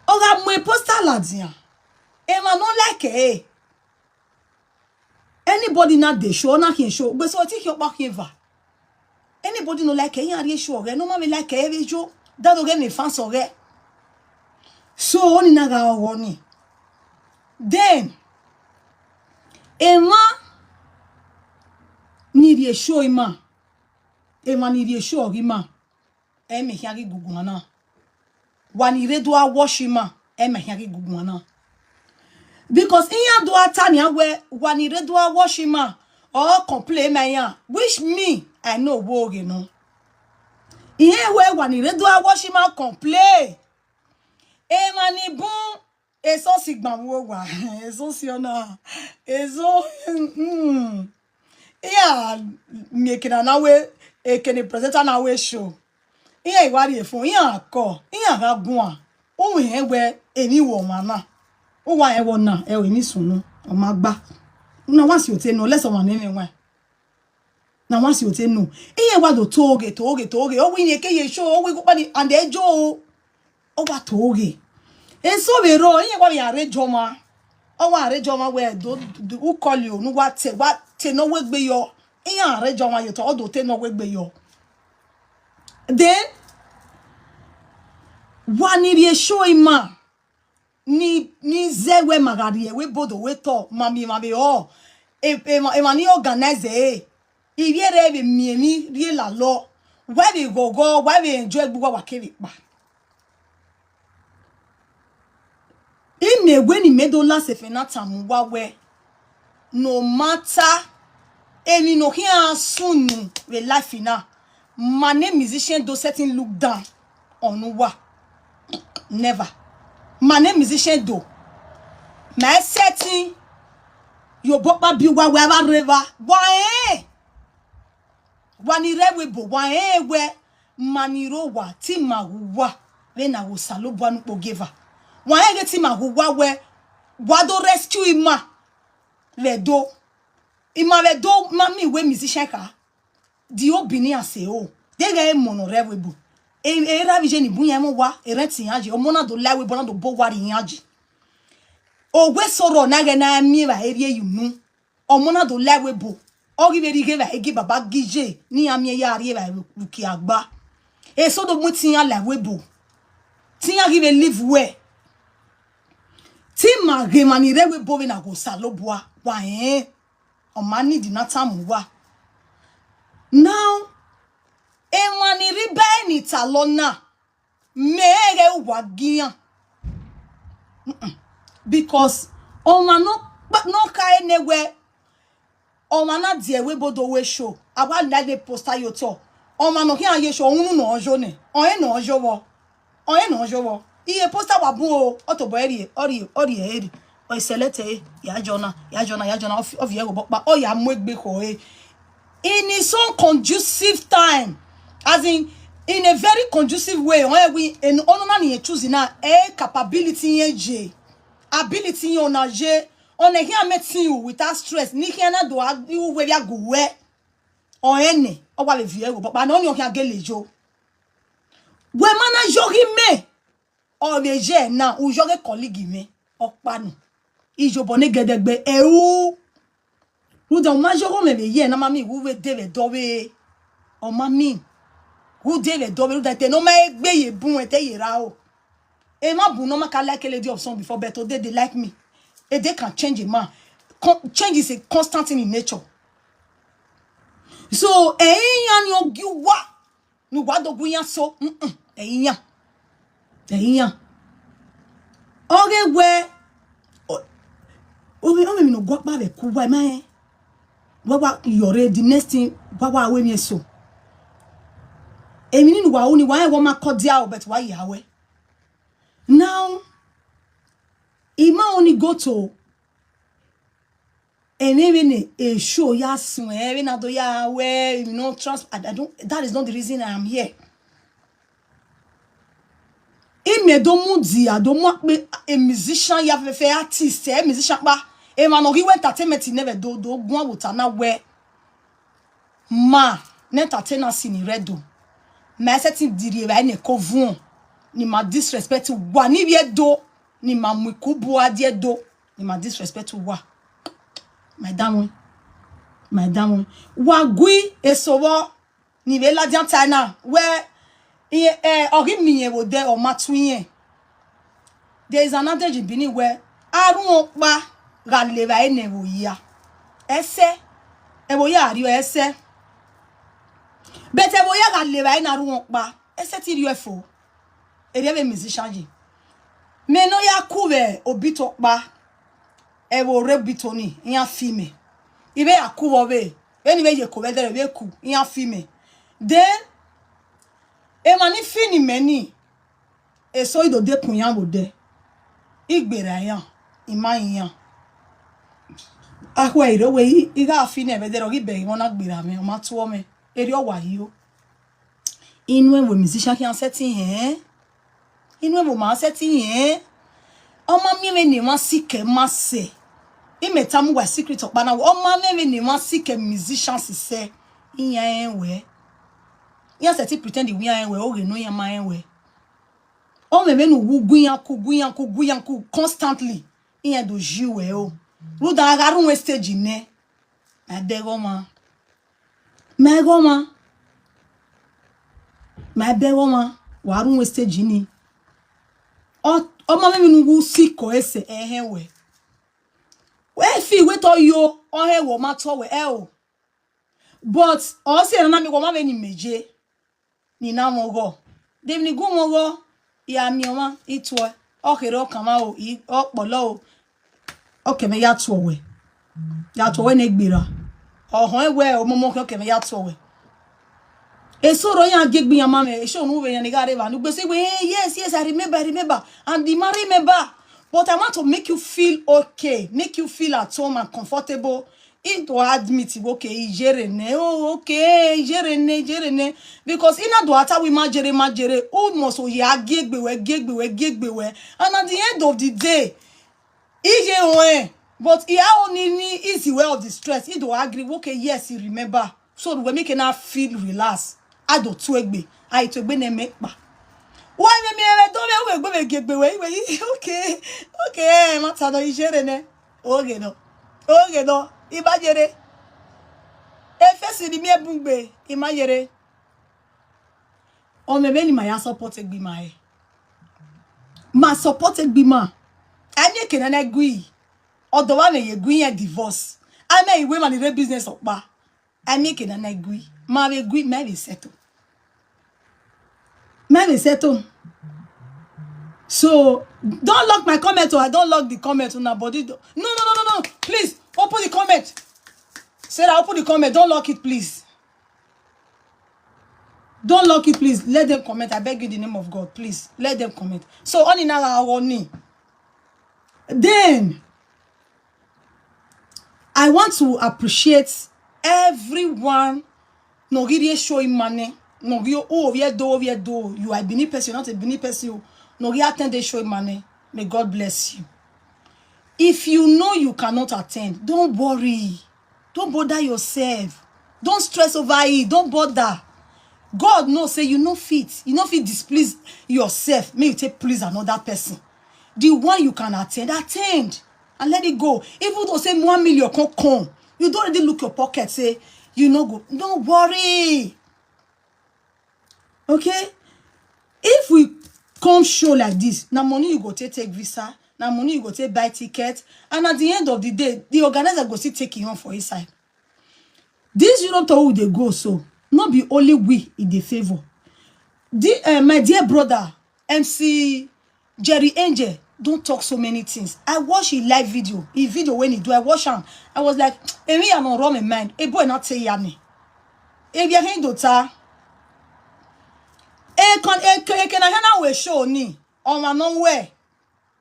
Oga mo e poster la dia. E ma no like e. Anybody na dey show, na him show. Gbe so ti him pa him va. Anybody no like e, yan re show re. No ma me like e, we jo. Da do ge me fans o re. So oni na ga o ni. Then, e ma ni re show ima. E ma ni re show ima. E me hia gi gugu na. Wa ni re do a wash ima. E me hia gi gugu na. Because iya do atani awe wa ni re do a wash ima. Or complain me ya. Which me, I know wo ge no. Iye we wa ni re do a wash ima complain. E ma ni bun. Eso si gban wo wa. Eso si ona. Eso. Mm. Iya, mi ekena na we, ekene presenter na we show. Iya iwari efun, iya ko, iya ga gun a. O we he we emi wo ma na. O wa e wo na, e we ni sunu. O ma gba. Na wa si o te no, let's one name we. Na wa si o te no. Iye wa do toge, toge, toge. O we ni ke ye show, o we go pa ni and e jo o. O wa toge. E so we ro, iye wa ya re jo ma. O wa re jo ma we do, do u call you, nu wa te, wa te no we gbe yo. Iye re jo ma yo to, o do te no we gbe yo. Then wa ni re show ima. Ni, ni ze we magari e we bodo we to, mami, mami, o. E, e, ma, e ma ni organize e. Iye re be mi, mi, re la lo. Wa we go go, wa we enjoy gbu wa wa kere pa. Ime we ni me do la se fe na tamu wa we. No matter. Emi no here soon we life na. Mane musician do certain look down on wa. Never. Mane musician do. My setting. Yo bopa bi wa we aba reva. Wa eh. Wa ni re we bo wa eh we. Ma ni ro wa ti ma hu wa. We na wo salo bwa nu po geva. Wa eh ge ti ma hu wa we. Wa do rescue ima. We do. Ima we do ma mi we musician ka. Di obini ase o. De ge mo no re we bo. E, e ra vi je ni bun ya mo wa. E re ti yan je. O mo na do lai we bo na do bo wa ri yan je. O we soro na ge na mi va e rie yu nu. O mo na do lai we bo. O gi ve ri ge va e gi baba gi je. Ni ya mi ya rie va e ru ki agba. E so do mu ti yan lai we bo. Ti yan gi ve live we. Ti ma ge ma ni re we bo ve na go sa lo bua. Wa eh. O ma ni di na tamu wa. Now, e ma ni ri be ni ta lo na. Me e re wa gian. Mm-mm. Because o ma no, no ka ene we. O ma na die we bodo we show. Awa na de poster yo to. O ma no ki an ye show unu no ojo ne. O e no ojo wo. O e no ojo wo. Iye poster wa bu o. O to bo eri, ori, ori eri. O selete e. Ya jona, ya jona, ya jona. Ofi, ofi ego bo pa. O ya mu egbe ko e. In his own conducive time. As in, in a very conducive way. O e wi, en, ono na ni e choose na. E capability yen je. Ability yen ona je. One here meeting you without stress. Ni here na do a, you we ya go we. O ene. O wa le vi ego bo pa. No ni o here gele jo. We mana yo gi me. O ve je na, u yo ge colleague me. O pa nu. Ijo bo ne gedegbe. E u. Ruda, o ma yo go me ve ye na ma mi, u ve de ve do ve. O ma mi. U de ve do ve, ruda te no ma egbe ye bun e te ye ra o. E ma bun no ma ka like a lady of song before, but today they like me. A day can change a man. Con-, change is a constant thing in nature. So, e yan ni o gi wa. Ni wa do gu yan so. Mm-mm. E yan. E yan. O ge we. O, o, o mi no gwa pa ve ku wa ma e. Wa wa yo re the next thing wa wa we mi so. Emi ni wa o ni wa e wo ma ko dia o, but wa ya we. Now, e ma only go to, and even a show ya sun, even na do ya we, you know, trust, I, I don't, that is not the reason I am here. Ime do mu di, a do mu pe a musician ya fe fe artist, e musician pa. Emma no gi we entertainment never do do gwan wota na we. Ma, ne entertainer si ni redo. Ma ese ti diri eva ene ko vuon. Ni ma disrespect wa ni vie do. Ni ma mu iku bua die do. Ni ma disrespect wa. My damn. My damn. Wa gui esowo. Ni ve la dia tai na we. Iye, eh, ogi mi yen wo de o ma tu yen. There is an adage in Benin where arun okpa ga leva ene wo ya. Ese. E wo ya rio ese. But e wo ya ga leva ene arun okpa. Ese ti rio efo. Eri eve musician ye. Me no ya ku ve obito pa. E wo re obito ni, ya fi me. Ive ya ku wo ve. Eni ve ye ko ve dere ve ku, ya fi me. Then, e ma ni fi ni me ni. E so i do de kun ya wo de. I gbera ya, i ma yan. Ahwe iro we i, i ga fi ne ve dere o gi be i won na gbera me, o ma tuo me. Eri o wa yo. Inu evo musician ki an setting hen. Inu evo ma setting hen. Oma mi eve ni ma sike ma se. I me tamu wa secret okpa na. Oma mi eve ni ma sike musician si se. Iya en we. Iya se ti pretend we iya en we. Oge no iya ma en we. O me me nu wu gwiyan ku, gwiyan ku, gwiyan ku constantly. Iya do ji we o. Ruda agarun we stage ne. Adego ma. Ma ego ma. Ma ebe wo ma, wa run we stage ni. O, o ma me mi nu gu si ko ese, eh, eh, we. We fi we to yo, o he wo ma to we, eh, o. But, o si era na mi wo ma ve ni meje. Ni na mo go. Dem ni gu mo go. Ya mi o ma, i to e. O kere o kan ma o, i, o polo o. Oke me ya tuo we. Ya tuo we ne gbera. Oho e we o momo ke oke me ya tuo we. E soro ya ge gbi ya ma me, e so nu we ya ni ga re ba. Nu gbe si we, "Eh, yes, yes, I remember, I remember." And the man remember. But I want to make you feel okay, make you feel at home and comfortable. Into admit, okay, ijere ne, oh, okay, ijere ne, ijere ne. Because ina do ata we majere, majere, almost o ya ge gbe we, ge gbe we, ge gbe we. And at the end of the day, ije we. But he only ni easy way of the stress. He do agree, okay, yes, he remember. So we make na feel relax. I do tuegbe. I tuegbe ne me pa. Why me me do me we gbe me ge gbe we we. Okay. Okay, ma ta do ijere ne. Oge no. Oge no. Ibajere. E fesi ni mi ebungbe. Imajere. O me be ni ma ya support egbi ma e. Ma support egbi ma. Ani ke na na gui. Odo wa me ye gui ye divorce. Ame iwe ma ni re business okpa. Ani ke na na gui. Ma be gui, ma be settle. Ma be settle. So, don't lock my comment, oh, I don't lock the comment on body. No, no, no, no, no. Please, open the comment. Sarah, open the comment. Don't lock it, please. Don't lock it, please. Let them comment. I beg you in the name of God, please. Let them comment. So, on in our warning. Then, I want to appreciate everyone. No give you show him money. No give you, oh, we do, we do. You are a Benin person, not a Benin person. No give attend the show him money. May God bless you. If you know you cannot attend, don't worry. Don't bother yourself. Don't stress over it. Don't bother. God knows say you no fit. You no fit displease yourself. May you take please another person. The one you can attend, attend and let it go. Even though say one million come come, you don't already look your pocket. Say you no go. Don't worry. Okay? If we come show like this, na money you go take take visa, na money you go take buy ticket, and at the end of the day, the organizer go still take him own for inside. This Europe tour we dey go so, no be only we e dey favour. The, uh, my dear brother, M C Jerry Angel don talk so many things. I watch his live video, his video when he do, I watch am. I was like, "Emi ya no run my mind. A boy not say ya me. If you hang dota, e kon e ke na hana we show ni. O ma no we.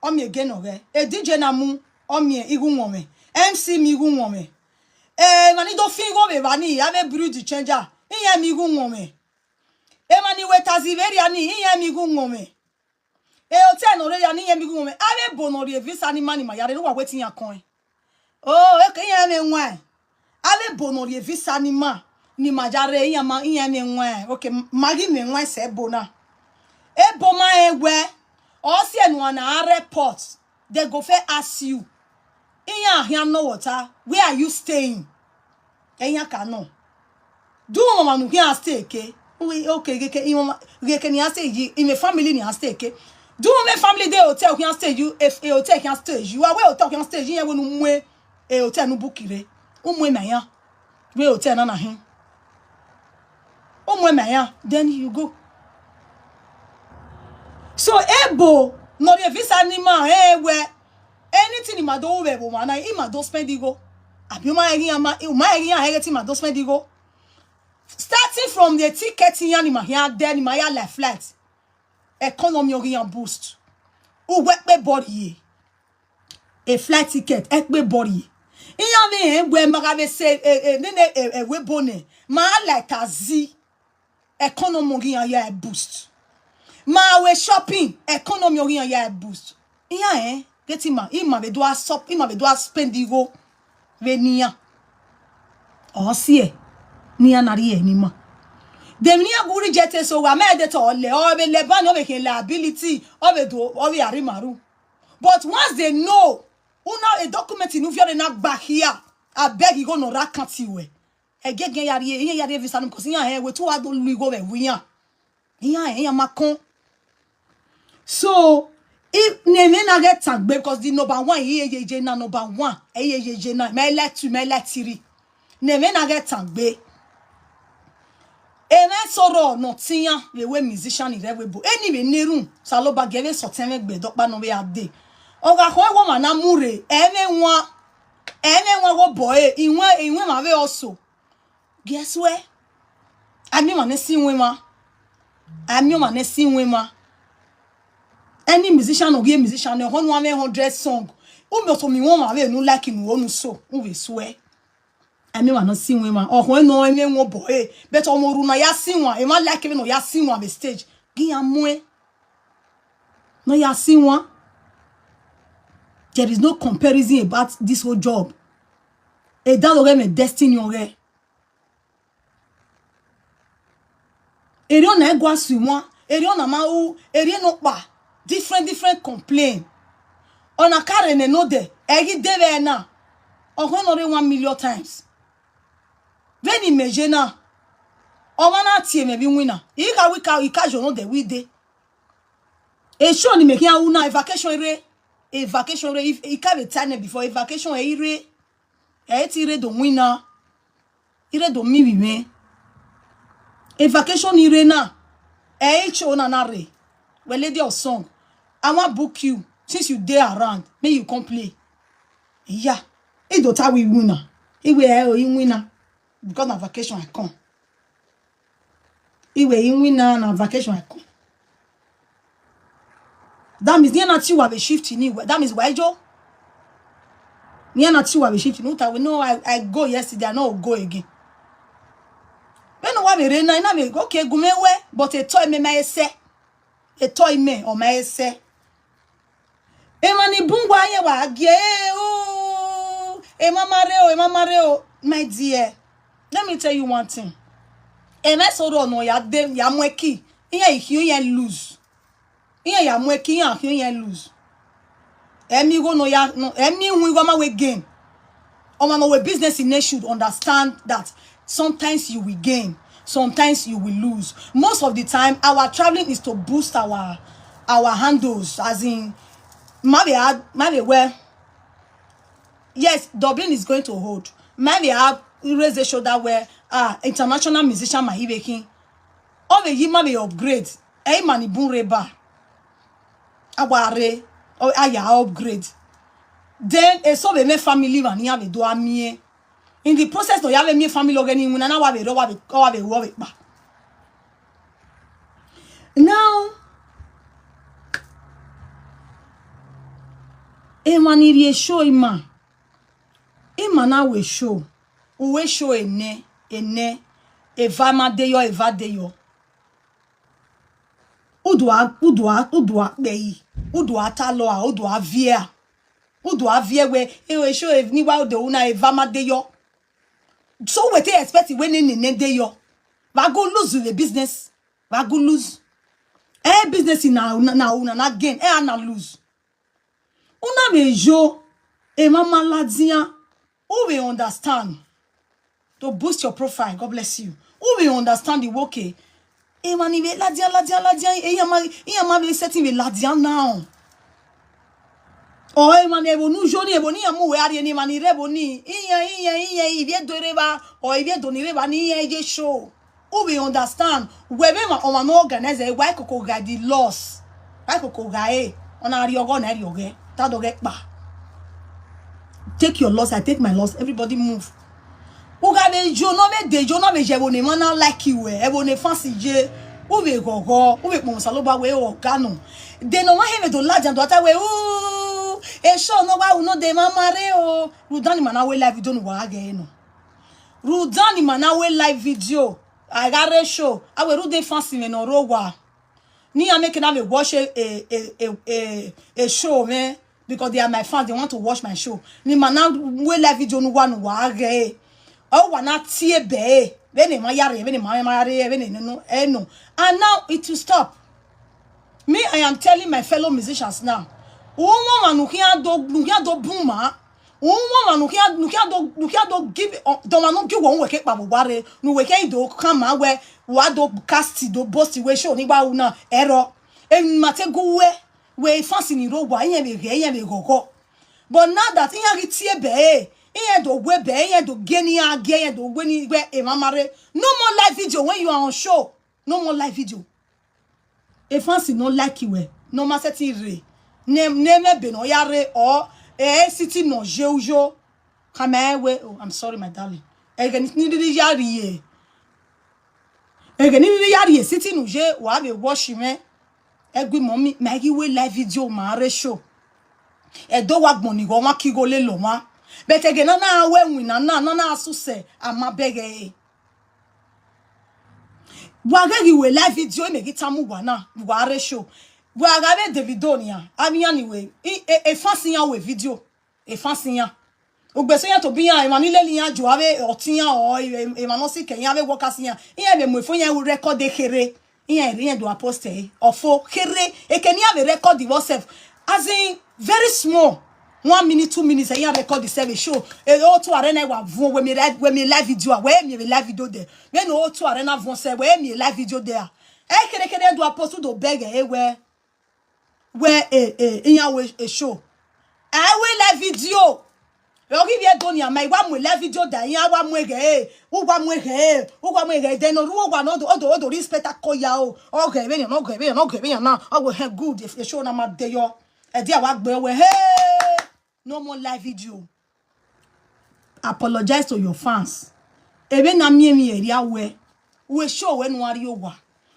O mi again no we. E D J na mu. O mi igu won me. M C mi igu won me. E mani do fin go be bani. Ave brew the changer. Iye mi igu won me. E mani we tazi veri ani. Iye mi igu won me. E hotel no re ya ni ye mi gun me. Are bo no re visa ni mani ma ya re wa wetin ya kon. Oh, okay, yeah, me why? Ave bo no ye visa ni ma. Ni ma jare iya ma iya me why? Okay, magi me why se bo na. E bo ma e we. O si enu ana report. They go fe ask you. Iya here no water. Where are you staying? Iya ka no. Do mama no here stay ke. We okay ke ke ima ke ni stay yi. Ime family ni stay ke. Do me family dey hotel here stay you. If a hotel here stay you. Awe hotel here stay you. Ye we no mwe. E hotel no book ire. Umwe me ya. We hotel na na hin. Umwe me ya. Then you go. So ebo no the visa ni ma e we. Anything ima do we bo ma na ima do spend go. Abi uma egi ama uma egi ya egi ti ima do spend go. Starting from the ticket yan ima here then ima ya life flight. Economy ori yan boost. Uwe pe body ye. A flight ticket e pe body. Iya me e we ma ga be say e e ne ne e e we bone. Ma like azi. Economy ori yan ya e boost. Ma we shopping economy ori yan ya e boost. Iya eh get ima ima be do a shop ima be do a spend go. Ve niya. O si e. Niya na ri e ni ma. Dem niya guri jete so wa me de to le o be le ban o be ke liability o be do o be ari maru. But once they know una a document in uvia na gba here. I beg you go no ra kan ti we. E gege ya ri e ya ri visa no because yan e we tu wa do lu go we wi yan. Iya e ya ma kon. So if name na get tagbe because the number one ye ye ye na number one e ye ye ye na me like two me like three. Name na get tagbe. Eme soro no tiyan we we musician ni re we bo. Anyway nerun saloba geve so ten we gbe dopa no we ade. Oga ko e wo ma na mure eme won eme won wo bo e iwe iwe ma we also. Guess where? Ami ma ne si nwe ma. Ami ma ne si nwe ma. Any musician or gay musician ne hon one hundred song. U mi oto mi won ma we nu like nu onu so. U we swear. Ami ma no si nwe ma. O hon no eme won bo e. But omo ru na ya si won. E ma like even no ya si won be stage. Gi ya mu e. No ya si won. There is no comparison about this whole job. E da lo me destiny ore. Eri ona egwa si won. Eri ona ma u. Eri no pa. Different different complain. Ona kare ne no de. Egi de ve na. Ogo no re one million times. Veni meje na. Oma na tie me bi wina. Ika wika ika jo no de wi de. E show ni me kia una vacation re. A vacation re. If ika be time before a vacation e re. E ti re do wina. Ire do mi bi me. A vacation ire na. E cho na na re. We lady of song. I wan book you since you dey around. Make you come play. Yeah. He do ta we winner. He we e o he winner. Because na vacation I come. He we he winner na vacation I come. That means near na tiwa be shift ni. That means why jo? Near na tiwa be shift ni. Uta we no I, I go yesterday. I no go again. When no wa be re na na me okay gume we but a toy me my ese. A toy me or my ese. Emani bungwa ye wa gie o. Ema mare o, ema mare o. My dear, let me tell you one thing. Eme soro no ya de ya mweki. Iye ihi iye lose. Iye ya mweki ya ihi iye lose. Emi go no ya no emi wi go ma we gain. Oma no we business in should understand that sometimes you will gain, sometimes you will lose. Most of the time, our traveling is to boost our our handles, as in, maybe I maybe where yes, Dublin is going to hold. Maybe I raise the shoulder where ah international musician might even all the yima be upgrade. Hey man, ibun reba. Aware or aya upgrade. Then a so be me family man ya be do amie. In the process no ya be me family organi wuna na wa be ro wa be wa be wo be pa. Now e man iri e show ima. Ima na we show. Uwe show ene ene. Eva ma de yo eva de yo. Udua udua udua kpei. Udua taloa udua viea. Udo avie we, e we show e ni wa udo una e va ma de yo. So we te expect we ni ni ne de yo. Wa go lose the business. Wa go lose. Eh, business in na, na, na, na, na gain. Eh, na lose. Una be yo. E mama ladia. Who will understand? To boost your profile. God bless you. Who will understand the work? E mani be ladia, ladia, ladia. E yama, e yama be setting be ladia now. Or e mani ebo nu joni ebo ni amu we ari ni mani rebo ni. Iye, iye, iye, ivie do reba. Or ivie do ni reba ni iye je show. Who will understand? Webe ma oma no organize e why koko ga the loss. Why koko ga e? Ona ri ogo na ri oge. Ta do ge pa. Take your loss, I take my loss. Everybody move. Uga be jo no be de jo no be je bo ne mana like you e. E bo ne fancy je. U be gogo, u be pon salo ba we o gano. De no wa he me do laja do ata we u. E show no wa u no de mama re o. Rudani mana we live video no wa ge no. Rudani mana we live video. I got a show. I will do the fancy me no ro wa. Ni ya make na me watch a a a a, a, a show me because they are my fans. They want to watch my show. Ni mana we live video no wa no wa ge. O wa na tie be. Be ne ma yare, be ne ma ma yare, be ne no no. Eh no. And now it will stop. Me, I am telling my fellow musicians now. Umo ma nukia do nukia do buma. Umo ma nukia nukia do nukia do give uh, do ma no give one weke pa bubare. Nu weke do kama we wa do cast do boast we show ni ba una ero. E ma te go we we fancy ni ro wa yen be ge yen be gogo. But now that yen ri tie be e, yen do we be yen do geni age yen do we ni we e mama re. No more live video when you are on show. No more live video. E fancy no like you eh. No ma setting re. Ne ne me be no ya re or e sitting no je ujo. Kama we. Oh, I'm sorry, my darling. Ege ni ni ni ya ri e. Ege ni ni ya ri e sitting no je wa be wash me. Egwi mommy, ma gi we live video ma re show. E do wa gbon ni go wa ki go le lo wa. But ege na na we win na na na na suse ama bege e. Wa ge gi we live video me gi tamu wa na wa re show. Wa ga be Davido ni a. Ami anyway. E e fancy ya we video. E fancy ya. Ogbe so ya to bi ya e ma ni le ni ya jo ave otin ya o e ma no si ke ya ve workers ya. E be mo fun ya record de kere. Iye ri yen do a post e ofo kere e ke ni ave record the WhatsApp as in very small. One minute, two minutes, e yen record the service show. E o tu arena wa vun we mi live we mi live video we mi live video de. We no o tu arena vun se we mi live video de. E kere kere do a post do beg e we we e e iyan we e show. E we live video. Ogi bi edo ni ama iwa mu live video da yin awa mu ege e, uwa mu ege e, uwa mu ege de no ruo wa no do odo odo respect akoya o. Oge be ni no ge be no ge be na. Ogo he good if e show na ma de yo. E di awa gbe we he. No more live video. Apologize to your fans. Ebe na mi emi eri awe. We show we no ari owa.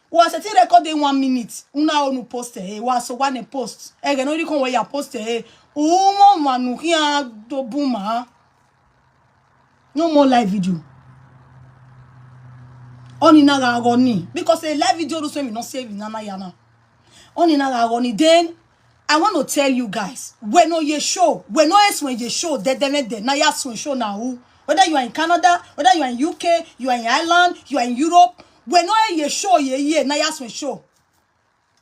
Wa se ti record in one minute. Una onu post e. Wa so wa ne post. Ege no ri kon we ya post e. Umo manu kia do buma. No more live video. Oni na ga go ni because a live video do so mi no save na na ya na. Oni na ga go ni then I want to tell you guys, we no ye show, we no es when ye show, de de de na ya sun show na who. Whether you are in Canada, whether you are in U K, you are in Ireland, you are in Europe, we no ye show ye ye na ya sun show.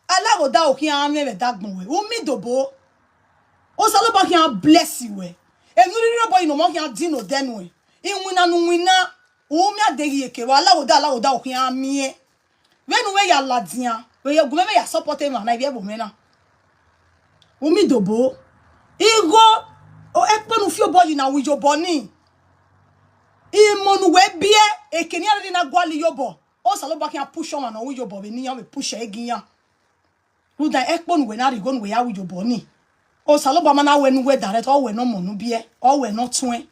Ala go da o ki an me da gbon we. O mi dobo. O sa lo ba ki an bless you we. E nu ri ro bo ino mo ki an dino den we. I wina nu wina. O mi adegi eke wa ala go da ala go da o ki an mi e. Venu we ya ladian. We ye gume me ya support e man na ibi ebo me na. Umi dobo. Igo o ekponu fi obo yi na wi yobo ni. Imonu we bie ekeni ari na gwali yobo. O sa lo ba ki an push on na wi yobo be ni ya we push e gi ya. Ruda ekponu we na ri go nu we ya wi yobo ni. O sa lo ba ma na we nu we direct o we no mo nu bie. O we no tun e.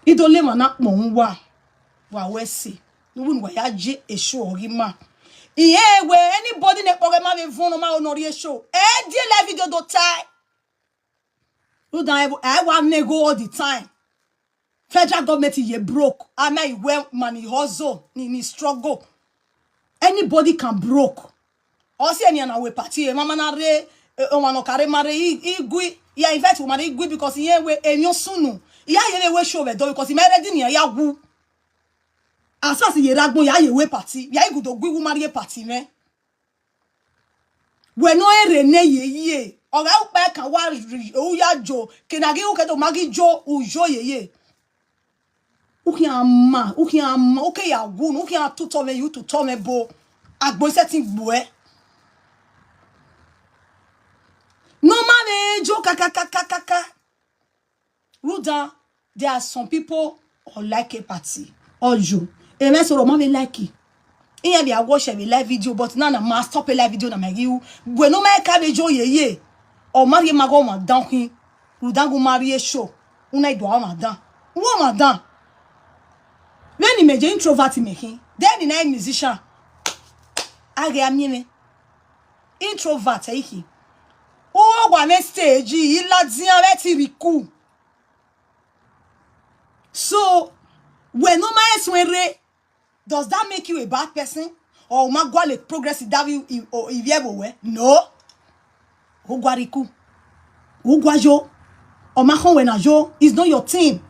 Idole ma na kpo un wa. Wa we si. Nu wi nu we ya je esu ori ma. Iye we anybody ne kpore ma be vun ma o no ri esu. E die live video do tai. Ruda e wa nego all the time. Federal government ye broke. Ama iwe man i hustle ni ni struggle. Anybody can broke. O si eni ana we party e mama na re Eh, o ma no kare mare i, i gui. Ya invite o mare i gui because ye we enyo sunu. Ya ye we show we do because me ready ni ya gu. Asasi ye ragbon ya ye we party. Ya igudo gui wu mare party me. We no ere ne ye ye. Oga upe ka wa ri o ya jo. Ke na gi u ke do magi jo u jo ye ye. Uki ama, uki ama, uke ya gun, uki a tuto me you tuto me bo. Agbo se tin gbo e. No ma me jo ka ka ka ka ka ka. Ruda, there are some people or like a party or you. Eme soro ma me like it. Iye bi a watch a live video, but na na ma stop a live video na me gi u. We no ma ka be jo ye ye. O mari ma go ma down hin. Ruda go mari e show. Una do ma down. Wo ma down. When he meje introvert me hin. Then the night musician. Age amie me. Introvert e hi. O wa me stage ila dia we ti riku. So we no ma eswere. Does that make you a bad person? Or ma gwa le progress that you you- or if you ever were? No. Ugwariku. Ugwajo. Or ma kon we na jo is not your team.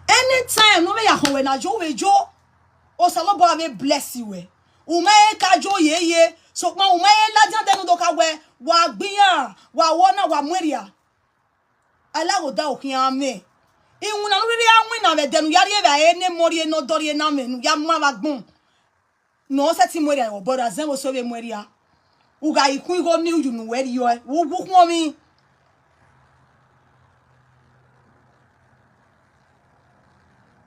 Anytime no me ya kon we na jo we jo. O salobo ave bless you we. Ume ka jo ye ye. So ma ume la dia denu do ka we. Wa gbiyan, wa wona, wa mweria. Alagoda okin ame. Iwun na riri awin na ve denu yari eva ene mori eno dori ena menu ya ma va gbon. No se ti mori ayo bora zen wo so ve mori a. Uga ikun igo ni uyu nu weri yo e. Ugu kun omi.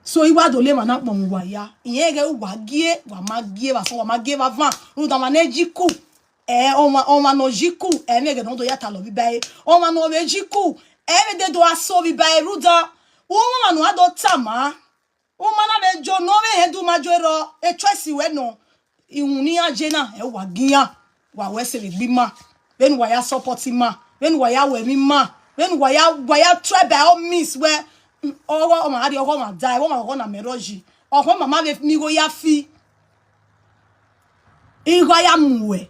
So iwa do le ma na pon wa ya. Iyen ge uwa gie, wa ma gie, wa so wa ma gie va van. Ru da ma ne jiku. Eh, oma oma no jiku, eh, me ge no do ya ta lo bi bae. Oma no ve jiku, eh, me de do aso bi bae ruda. Oma no ado tama. Oma na ve jo no ve he du ma jo ero. E choice we no. Iwun ni aje na, e wa giyan. Wa we se le gbi ma. Venu wa ya support ma. Venu wa ya we mi ma. Venu wa ya wa ya try by all means we. Owo oma ari owo ma die, owo ma owo na meroji. Owo mama ve mi go ya fi. Igho ya mu we.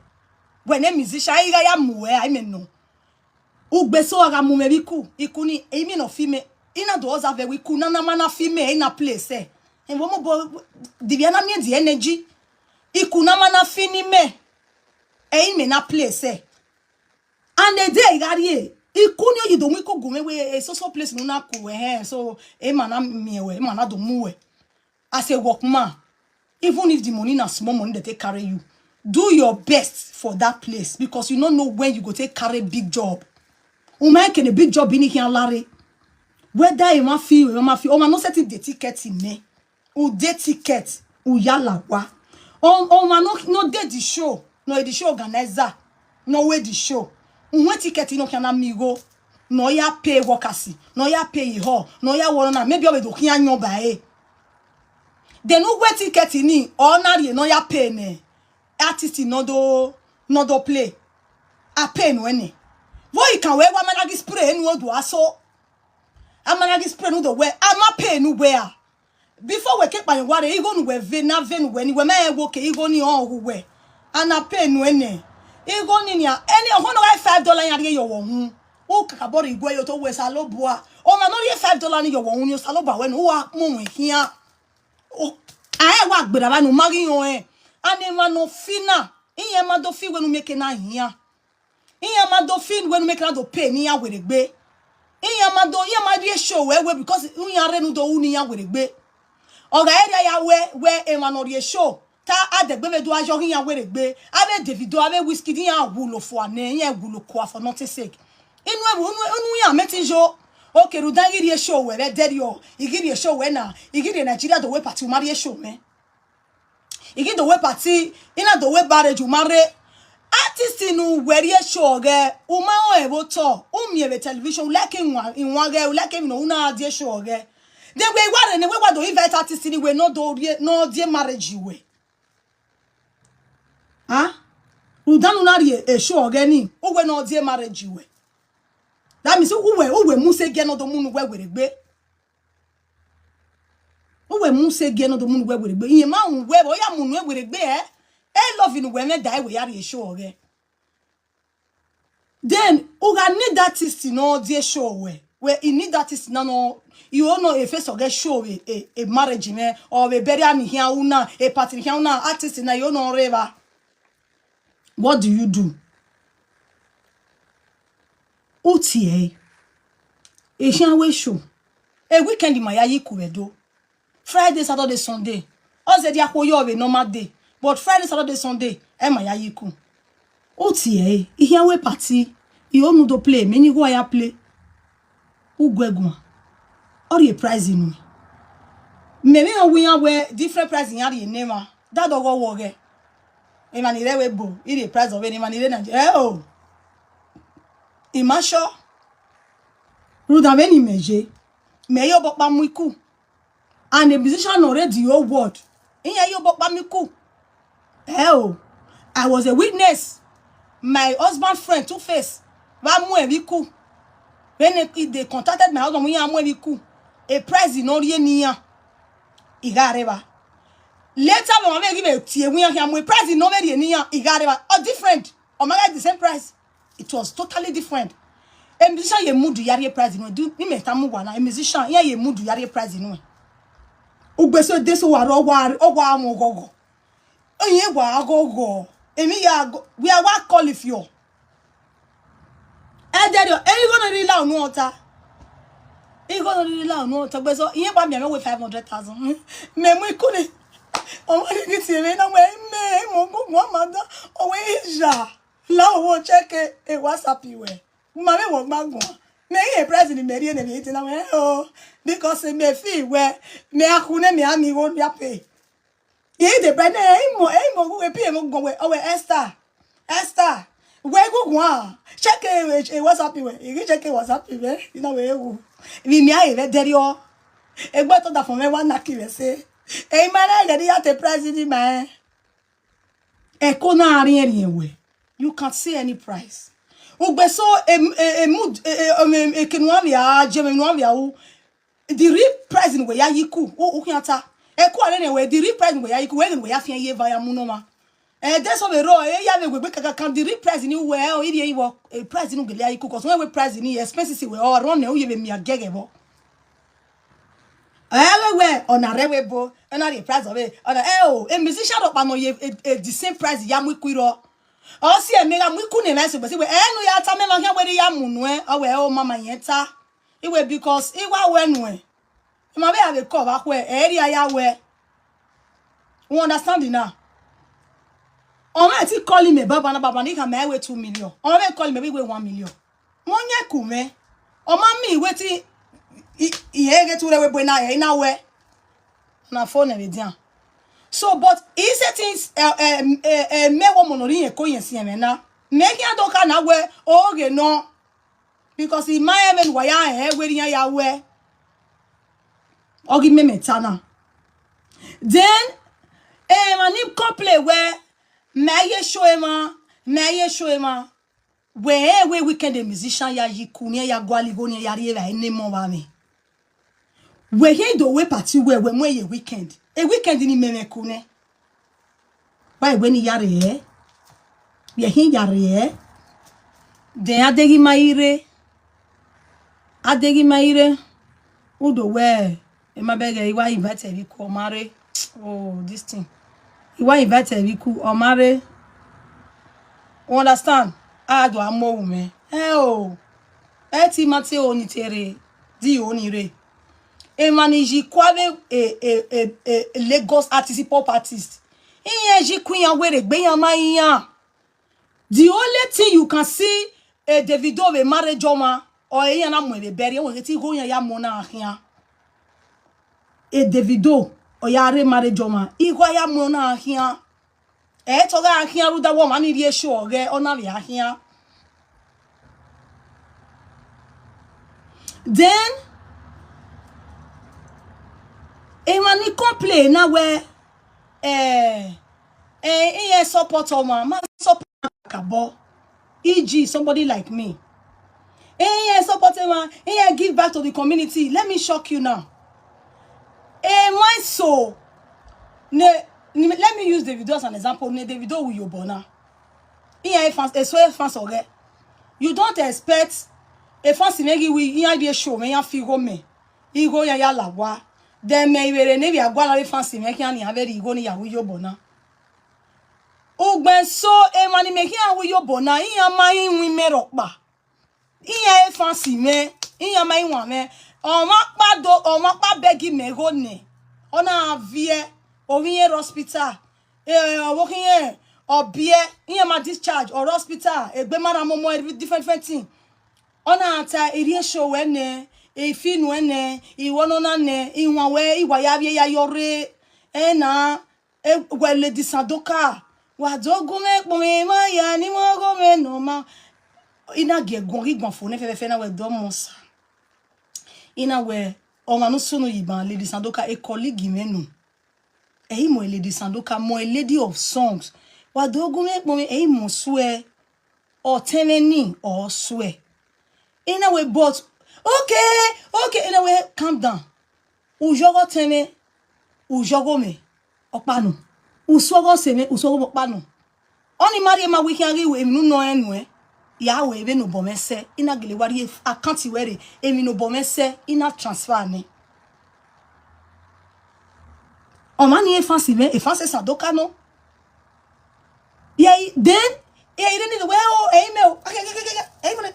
When a musician, igho ya mu we, I mean no. Ugbe so aga mu me biku, ikuni, imi no fi me. Ina do oza ve wiku, na na mana fi me, ina place eh. And wo mo bo, divya na mi the energy. Iku na mana fi ni me. E ime na place eh. And the day igari e. Ikuni oyi do mu iku gume we, e so so place no na ku we, eh. So, e mana mi we, e mana do mu we. As a workman, even if the money na small money they take carry you, do your best for that place because you don't know when you go take carry big job. Uma can a big job in here lare. Whether you ma feel, you ma feel, oh man, no setting the ticket in me. U de ticket, u yala wa. Oh, oh man, no, no de the show, no the show organizer, no way the show. Unwe ticket no can amigo, no ya pay workers, no ya pay hall, no ya warona, maybe we do kiyan nyoba eh. Then who wait ticket ni or na ye no ya pay ne. Artist no do no do play. A pay no ene. Vo ikan we wa managi spray nu odu aso. A managi spray nu do we a ma pay nu we a. Before we ke pa yen ware igo nu we ve na ve nu we ni we ma e wo ke igo ni o hu we. A na pay nu ene. Igo ni ni a ene o no ga five dollar yan ri yo wo hun. U ka ka bori igwe yo to we sa lo bua. O ma no ri five dollar ni yo wo hun ni o sa lo ba we nu wa mo we hian. O a e wa gbera ba nu ma ri yo e. A ni ma no fina. Iyen ma do fi we nu meke na hian. Iyan ma do fin we nu make na do pay ni ya were gbe. Iyan ma do iyan ma ri e show we we because iyan re nu do u ni ya were gbe. Oga area ya we we e ma no ri e show. Ta a de gbe me do ajo iyan were gbe. A be Davido, a be Wizkid iyan wu lo fo ane, iyan wu lo ko for nothing sake. Inu e wu inu inu iyan meti jo. O ke ru dan ri e show we be de ri o. Igi ri e show we na. Igi ri Nigeria do we party u ma ri e show me. Igi do we party, ina do we bare ju mare. Artist nu weri e show ge, u ma o e bo to, u mi e be television, u like nwa, nwa ge, u like mi no, u na di e show ge. Then we ware ne we wa do invite artist ni we no do rie, no die marriage we. Ah? U danu na rie e show ge ni, u we no die marriage we. That means u we, u we mu se ge no do mu nu we were gbe. Uwe mu se ge no do mu nu we were gbe. Iye ma un we bo ya mu nu we were gbe eh. E love nu we me da we ya ri e show ge. Then uga need that thing no dey show we. We e need that thing no no. You know a face of get show a, a, a marriage man or a burial me here una a party here una artist na you know reva. What do you do? Utie. E shan we show. A weekend in my yayi kuwedo. Friday, Saturday, Sunday. Oze di akwo yo we normal day. But Friday, Saturday, Sunday, e my yayi ku. Utie. E here we party. E onu do play. Many go ya play. Ugwegwa. Or a prize in me. Maybe we are where different prize in yari nema. That dog go work. Emanire we bo. Iri prize of any man ire Nigeria. Eh oh. Imasho. Ruda many meje. Me yo bokpa muiku. And the musician already your word. Iye yo bokpa miku. Eh oh. I was a witness. My husband friend Two Face. Ba mu eviku. When they, they contacted my husband, we are mu eviku. A prize in Oriye niya. Igareba. Later, when I give a tear, we are here, we prize in over the niya. Igareba. Or different. Or my the same price. It was totally different. A musician ye mudu yari prize no do ni me tamu wana a musician ye ye mudu yari prize no. Ugbe so de so wa ro wa o wa mo gogo. Oyin wa gogo. Emi ya go we are wa call if you. E de do e go no ri la onu ota. E go no ri la onu ota gbe so iye pa mi me we five hundred thousand. Me mu ikuni. O mo ni ti me na me me mo go mo ma da. O we ja. La wo check e WhatsApp iwe. Ma me wo gba gun. Me e prize ni me ri e ne bi ti na we o. Because me fi we me a ku ne me a mi wo ya pay. Ye de be ne e mo e mo gu e pi e mo gun we o we Esther. Esther. We gu gun. Check e e WhatsApp iwe. E check e WhatsApp iwe. You know we e wu. Mi mi a e ve deri o. E gbe to da fun me wa na ki we se. E ma na e de ya te prize ni ma. E ko na ri e ri e we. You can see any price. Ugbe so e e e mood e e um, e kenu avia je me nu avia u. The real price ni we ya yiku. U u kiata. E ko are ne we the real price ni we ya yiku. We ni we ya fi ye va ya mu no ma. E de so be ro e ya we gbe kaka kan the real price ni we o iri e wo e price ni gele ya yiku 'cause we we price ni expenses we o run e u ye be mi agege bo. Ewe we ona rewe bo ona the price of it ona eh oh a musician ro pa no ye a, a the same price ya mu ikuro. O si e me ga mu iku ne me so be si we enu ya ta me ma hia we ri ya mu nu e o we o mama yen ta. Iwe because iwa we nu e. Ma be ave ko ba kwe e ri aya we. You understand it now? O ma ti call me baba na baba ni ka me we two million. O ma be call me we one million. Mo nye kume. O ma mi we ti i e ge tu re we bo na e na we. Na phone e be dia. So but he say things eh eh eh eh me wo mo no ri yen ko yen si e me na. Me ki ado ka na we o ge no. Because in my heaven wa ya e we ri ya we. Ogi me me tana. Then eh ma ni complain we me ye show e ma me ye show e ma. We e we weekend a musician ya yiku ni ya gwali go ni ya ri e ba ni mo ba me. We he do we party we we mo ye weekend. A weekend ni me me ku ne. Ba we ni yare e. We he yare e. Then adegi ma ire. Adegi ma ire. Udo we. E ma bege iwa invite e ku o mare. Oh, this thing. Iwa invite e ku o mare. You understand? Ado amo me. Eh oh. E ti ma te oni tere. Di oni re. E manage kwave a, a, a, a Lagos artist, pop artist. Iye ji ku yan were gbe yan ma yan. The only thing you can see a Davido we marriage oma or e yan na mo we bury e won ti go yan ya mo na ahian. A Davido or ya re marriage oma. I go ya mo na ahian. E to ga ahian ru da wo ma ni ri e show ge ona ri ahian. Then e ma ni complain na we eh eh e support oma ma support kabo. E G somebody like me. Eh eh support e ma e give back to the community. Let me shock you now. Eh my so ne, ne let me use Davido as an example. Ne Davido wu yo bona. Iye fans eso fans oge. You don't expect a fancy megi we yan de show me yan fi go me. Igo ya ya la wa. Then me iwere ne bi agwa la fancy me ki ani averi igo ni ya wi yo bona. Ugbe so e mani me ki ya wi yo bona. Iya ma yin wi me ropa. Iya e fancy me. Iya ma yin wa me. O ma pa do, o ma pa begi me go ne. Ona avie. O wi ye hospital. Eh, o wo ki ye. O bie. Iya ma discharge. O hospital. E gbe mara mo mo every different, different thing. Ona ata iri esho we ne, ifinu ene, iwono na ne, iwa we, iwa ya bie ya yore. Ena, e, we Lady Sandoka. Wa do gume kpome ma ya ni mo gume no ma. Ina ge gon ki gon fo ne fe fe na we do mo sa. Ina we, o ma nu sunu yiban Lady Sandoka, a colleague me nu. Eyi mo a Lady Sandoka, mo a lady of songs. Wa do gume kpome, eyi mo swear. Or ten ni or swear. In a way, but okay, okay, in a way, calm down. Ujogo ten, ujogo me, opanu. Usogo se me, usogo opanu. Oni mari ma wiki agi we mi no enu e. Ya we be no bomese. Ina gele wari account were e mi no bomese. Ina transfer ni. O ma ni e fancy me, e fancy Sandoka no. Yeah, then yeah, you didn't need to wear oh, eh, email. Okay, okay, okay, okay, eh, email.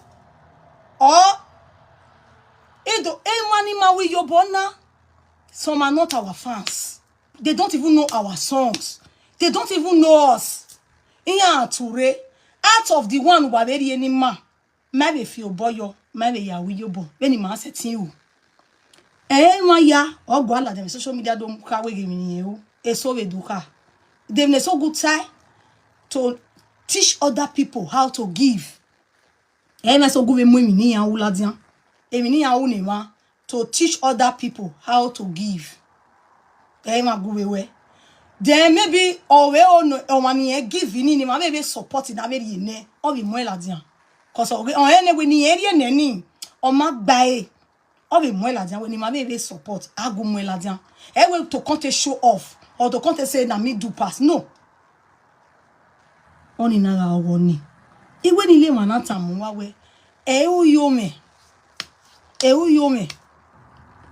Oh, Edo, eh, money man with your bona. Some are not our fans. They don't even know our songs. They don't even know us. Iya ture, out of the one waberi any man. Ma be fi oboyo, ma be ya wiyobo. Beni ma se tin u. Eh, ma ya, ogo ala dem social media don ka we gimi ni o. E so we do ka. Dem ne so good time to teach other people how to give. Eh, ma so good we mu mi ni ya u ladian. Emi ni ya u ni ma to teach other people how to give. Eh, ma good we we. Then maybe owe o no o ma ni e give ni ni ma be be support na be ri ne. O bi mu e ladian. 'Cause o o ene we ni eri ene ni. O ma gba e. O bi mu e ladian we ni ma be be support. Agu mu e ladian. E we to come to show off or to come to say na me do pass. No. Oni na ga owo ni. Iwe ni le ma na tamu wa we. E u yo me. E u yo me.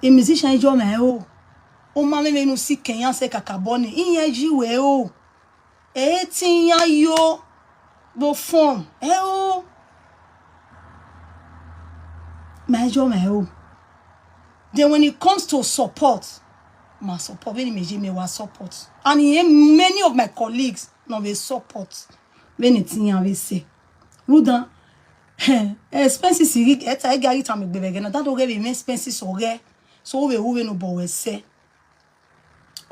E musician jo me o. O ma me me nu si kenya se kakaboni. Iye ji we o. E tin ya yo. Bo form. E o. Ma jo me o. Then when it comes to support, ma support. When me je me wa support. And e many of my colleagues no be support. When it tin ya we say. Rudan. Expenses igi eta igi agi tam gbe gena. That don't get me expenses oge. So we we no bo we say.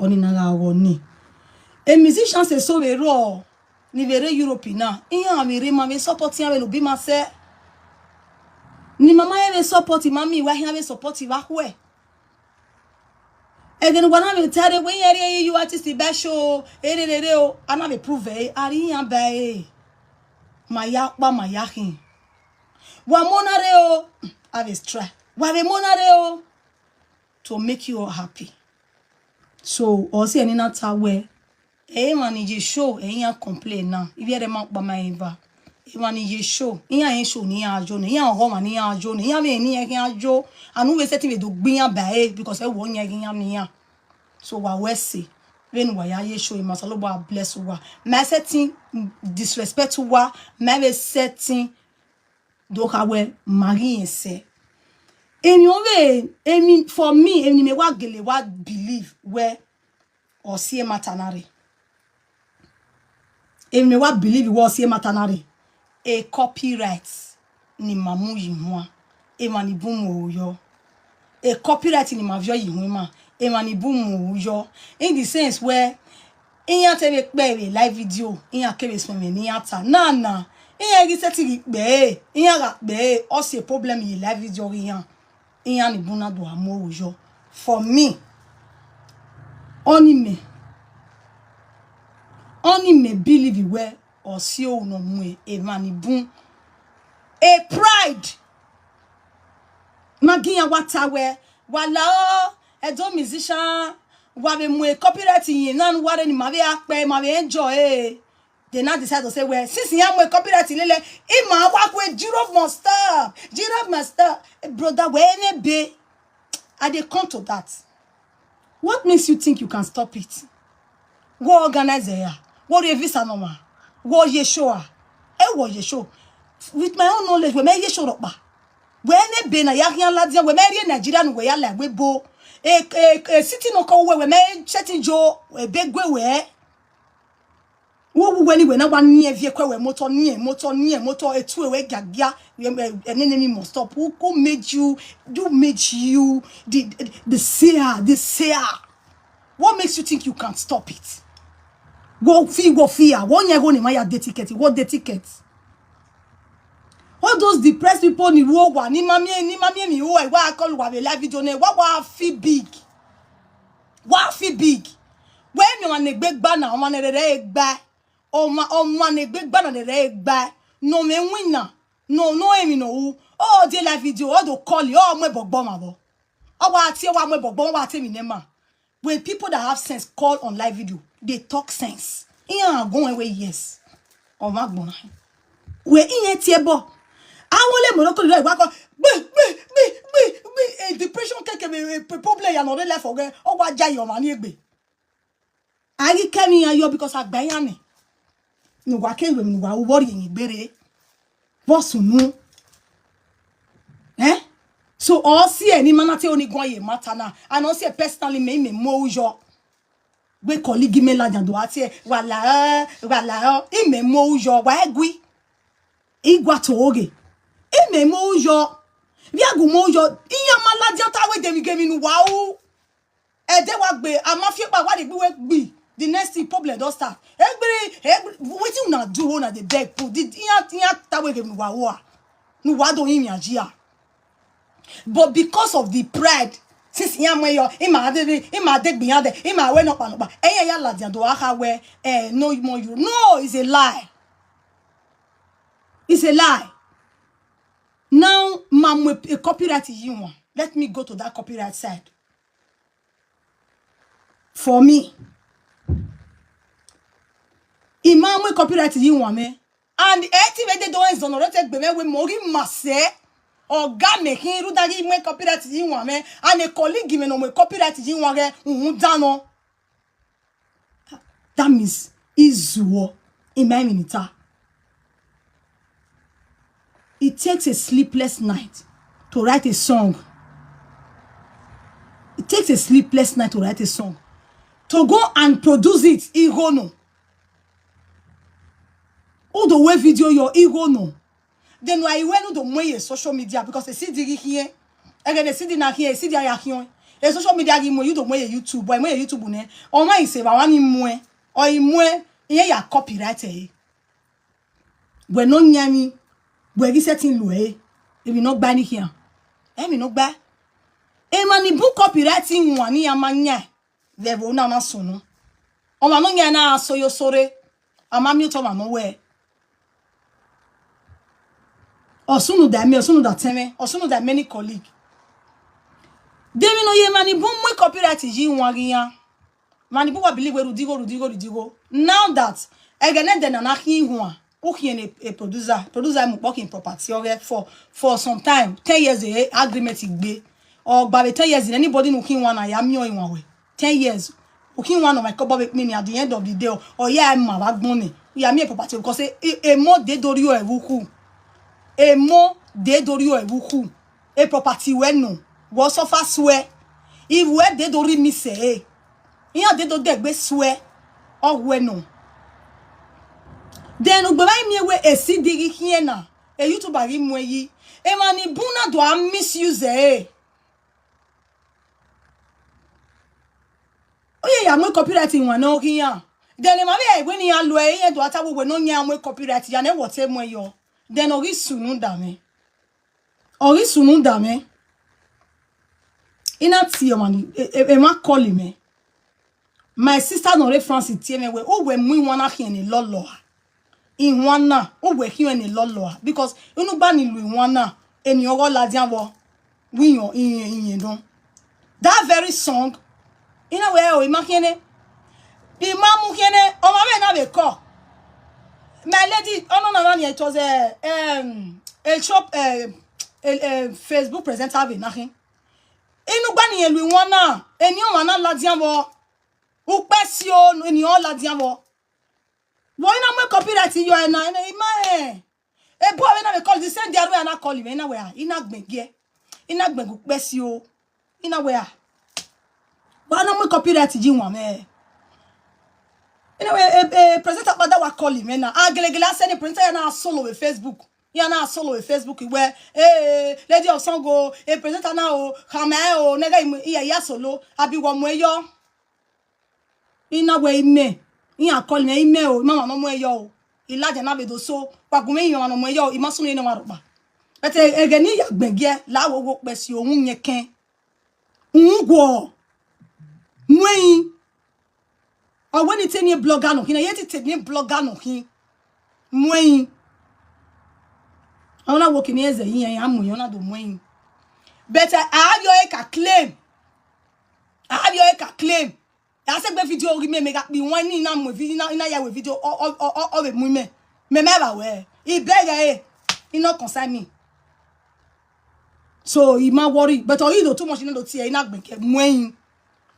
Oni na ga wo ni. A musician say so we ro ni vere Europe na. Iya mi re ma we support ya we no be ma se. Ni mama e we support ma mi wa ya we support wa kwe. Egen wa na we tare we yere you artist be show. Ere re re o. Ana we prove e. Ari ya ba e. Ma ya pa ma ya hin. Wa mo na re o. I will try. Wa we mo na re o. To make you all happy. So, o si eni na ta we. E ma ni je show, e ya complain na. Ibi ere ma pa ma eva. E ma ni je show. Iya e show ni ya jo ni. Iya ho ma ni ya jo ni. Iya me ni ya jo. Anu we setting we do gbin ya ba e because e wo ya ya ni ya. So wa we si. When wa ya ye show, ma salo ba bless wa. Ma setting disrespect wa. Ma we setting do ka we mari ese. Emi o we, emi for me, emi me wa gele wa believe we o si e matter na re. Emi me wa believe we o si e matter na re. E copyright ni ma mu yi hua. E ma ni bu mu o yo. E copyright ni ma vio yi hua ma. E ma ni bu mu o yo. In the sense where iya te be pe we live video, iya ke be so me ni ata. Na na. Iya gi se ti gi pe. Iya ga pe. O si e problem yi live video iya. Iya ni bu na do amu o yo. For me. Oni me. Oni me believe we o si o no mu e, e ma ni bu. A pride. Ma gi ya wa ta we. Wa la o. E do musician. Wa be mu e copyright yin na nu wa re ni ma be a pe, ma be enjoy e. They now decide to say, well, since he am a copyright lele, he man walk with Jiro must stop. Jiro must stop. Eh, brother, where any be? I dey come to that. What makes you think you can stop it? Go organize ya. Go re visa no ma. Go ye show. E wo ye show. With my own knowledge, we may ye show up. Where any be na ya hian ladia, we may Nigeria no we ya like we bo. E e e city no ko we we may chetting jo we be gwe we. Wo wu weni we na wa nie vie kwe we motor, nie motor, nie motor, etu we gagia. Enene mi must stop. Who, who made you? You made you the the seer, the seer. What makes you think you can stop it? Go fee, go fear. One year go ni maya de ticket. What the ticket? All those depressed people ni wo wa ni mami ni mami mi wo wa call wa be live video ne wa wa feel big. Wa feel big. When you want to gbegba na, want to gbegba. Ọmọ ọmọ na egbe gbana de re gba. No me win na. No no emi no wu. Oh dey live video, oh do call you, oh mo gbogbo ma bo. Oh wa ti wa mo gbogbo wa ti mi ne ma. When people that have sense call on live video, they talk sense. Iyan go we yes. Oh ma gbona. We iyan ti e bo. Awole mo ko le wa ko gbe gbe gbe gbe gbe, eh, depression keke me, eh, problem ya no dey life again. Oh wa ja yo ma ni egbe. Agi kemi ya yo because agba ya ni. Nugwa ke we nugwa wo ri yin gbere. Wo sunu. Eh? So all see any man ate oni gwan ye matter na. And all see personally me me mo yo. We colleague me la jan do ate wala wala ime mo yo wa egwi. Igwa to oge. Ime mo yo. Bi agu mo yo. Iya ma la jan ta we de mi ge mi nu wa o. Ede wa gbe, a ma fi pa wa de gbe we gbe. The next thing problem don start. Egbere, egbere, wetin una do una dey beg put? The iya iya ta we ge mi wa wa. Nu wa do yin mi ajia. But because of the pride, since iya mo yo, ima de ima de gbiyan de, ima we no pa no pa. Eya ya la dia do aha we, eh, no more you. No, it's a lie. It's a lie. Now, mam a copyright you want. Let me go to that copyright side. For me, imam we copyright you want me. And eti we de don exonerate gbe me we mori mase. Oga me hin ru dagi me copyright you want me. And a colleague me no me copyright you want ge un dano. That means izuo in my minita. It takes a sleepless night to write a song. It takes a sleepless night to write a song. To go and produce it, igono. All the way video your igono. Then why when do mo ye social media because they see the here. Again, they see the na here, see the ya here. E social media gi mo you do mo ye YouTube, boy mo ye YouTube ne. O ma ise ba wa ni mo e. O i mo e, iye ya copyright e. We no nyami, we gi setting lo e. E mi no gba ni here. E mi no gba. E ma ni bu copyright in wa ni ya ma nya. Ve vo na na sunu. O ma no nya na so yo sore. Ama mi to ma no we. Osunu da me, osunu da teme, osunu da many colleague. Demi no ye mani bu mo copyright yi wan gi ya. Mani bu wa believe we rudigo, rudigo, rudigo. Now that egene de na na hi wan. U hi en a, a producer, producer mu pokin property oge for for some time. Ten years a agreement igbe. Or by the ten years anybody no hi wan na ya mi o iwan we. Ten years. U hi wan of my kobo be me at the end of the day. Or yeah, ma wa gbon ni. Ya mi a property because e, e, e mo de dori o e wuku. E mo de dori o e wuku. E property we no. Wo so far swear. If we de dori mi se e. Iya de do de gbe swear. O we no. Then ugbe ba mi we e si digi hiena. E YouTuber gi mu e yi. E ma ni bu na do a misuse e. Oye ya mo copyright in wan no gi ya. Then e ma be e we ni ya lo e ye do ata we we no nya mo copyright ya ne wo te mo yo. Then o gi sunu da me. O gi sunu da me. Ina ti o ma ni e, e, e ma call me. My sister no re Francis tie me we o we mu wan na hien ni lolo. In wan na o we hien ni lolo because unu ba ni lu wan na eni ogo la dia wo. Wi yo in in don. That very song. Ina we o ima hien ni. Ima mu hien ni o ma me na be call. My lady, oh no, no, no, it was a, um, a shop, uh, a, a Facebook presenter of nothing. Inu gbani elu wana, eni o wana ladian wo. Upe si o, eni o ladian wo. Wo ina mwe copyright yo ena, ena ima e. E bo we na we call the same dia we na call him, ina we a, ina gbenge. Ina gbengu pe si o. Ina we a. Wa na mwe copyright ji wan me. Ina we, e, e, presenter pa da wa call him, ena. A gele gele a se ni presenter ya na solo we Facebook. Ya na solo we Facebook we. Eh, Lady of Song o, e presenter na o, kama e o, nega imu, iya, ya solo. Abi wa mwe yo. Ina we ime. Iya call me ime o, mama no mwe yo o. Ilaje na be do so. Wa gume ime mama no mwe yo o, ima sunu ina wa roba. But e, e geni ya gbenge, la wo wo pe si o, un yeken. Un gwo. Mwe. O we ni te ni blogger no hin, ye ti te ni blogger no hin. Mwe. Ona wo kini eze yin ya mu, ona do mwe. But I have your eka claim. I have your eka claim. Ya se gbe video ori me, me ga bi wan ni na mo vi-, na, na ya we video o, o, o, o, o we mu me. Me me ba we. I beg e. I no concern me. So, I ma worry. But o i do too much, i no do tie, i na gbe ke mwen.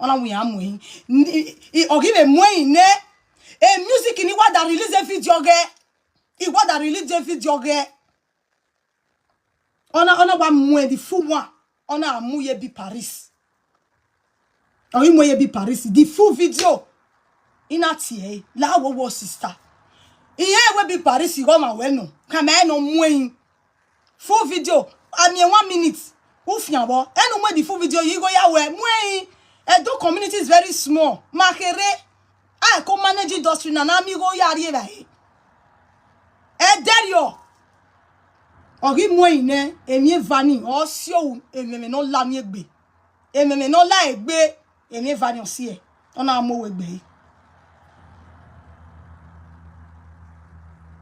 Ona wi a mwen. Ni, i, o gi me mwen ne. E music ni wa da release a video ge. I wa da release a video ge. Ona, ona wa mwen the full one. Ona amu ye bi Paris. O i mwen ye bi Paris. The full video. Ina tie, la wo wo sister. Iye we bi Paris, i go ma we no. Kama e no mwen. Full video. Ami one minute. Ufian bo. Enu mwen the full video, i go ya we. Mwen. Edo community is very small. Makere. I come manage industry na, na mi go ya ri e ba e. E deri o. O gi mo ine, emi e vani, o si o, emi me no la mi egbe. Emi me no la egbe, emi e vani o si e. Ona mo we egbe.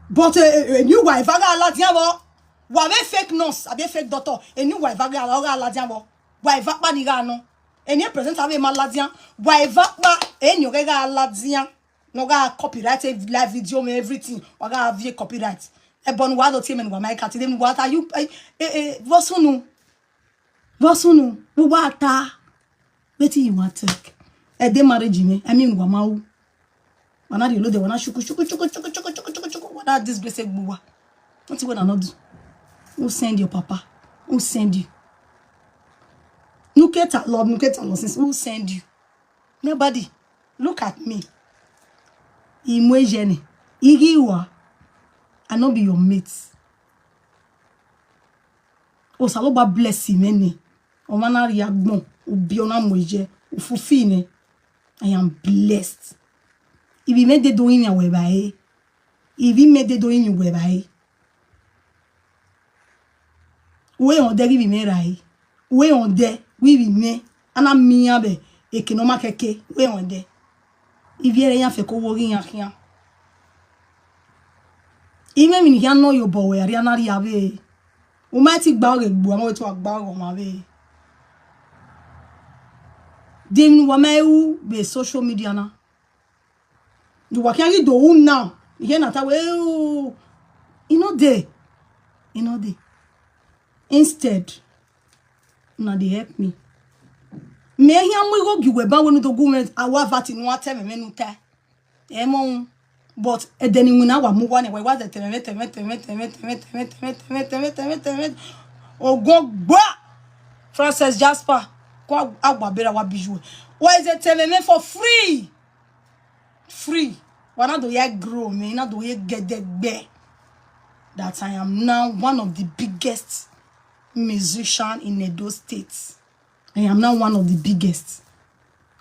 But, eh, eh, eh, ni wa e va ga la dian bo. Wa we fake nurse, abi fake doctor. Eni wa e va ga la, ga la dian bo. Wa e va pa ni ga no. Eni presenter we ma la dian. Wa e va pa, eni o ga la dian. No ga copyright e live video me everything. Wa ga vie copyright. E bon wa do ti men wa my cat. Dem wa ta you, eh, eh, eh, vosunu. Vosunu. Wo wa ta. Wetin you want take? E dey marriage me. I mean, wa ma u. Wa na di lo de, wa na shuku, shuku, shuku. Wa na disgrace gbuwa. What you wanna not do? Who send your papa? Who send you? Look at her, Lord. Look at her, Lord. Since who send you? Nobody. Look at me. Imwejene. Igiwa. I no be your mate. Osalogba bless him, ene. Oma na ri agbon, obi ona moje, ofufine. I am blessed. Ibi me de do yin we ba e. Ibi me de do yin we ba e. We on de ibi me ra e. We on de, we bi me. Ana mi ya be, e ke no ma keke, we on de. Ibi ere ya fe ko wo ri ya kian. Ime mi ni ya no yo bo we, ari ana ri ave. O ma ti gba oge gbo, ama we to gba oge ma be. Dem nu wa me u be social media na. You wa kian do u now. Ihe na ta we u. E no dey. E no dey. Instead, una dey help me. Me here mo go give we ba we nu do government, awa vati nu ate me me nu te. E mo, but e de ni wina wa mu wa ne, wa, wa de te me, te me, te me. Ogo gba. Francis Jasper, kwa agba bera wa biju. Wa is a te me for free. Free. Wa na do ye grow me, na do ye gedegbe. That I am now one of the biggest musician in Edo State. I am now one of the biggest.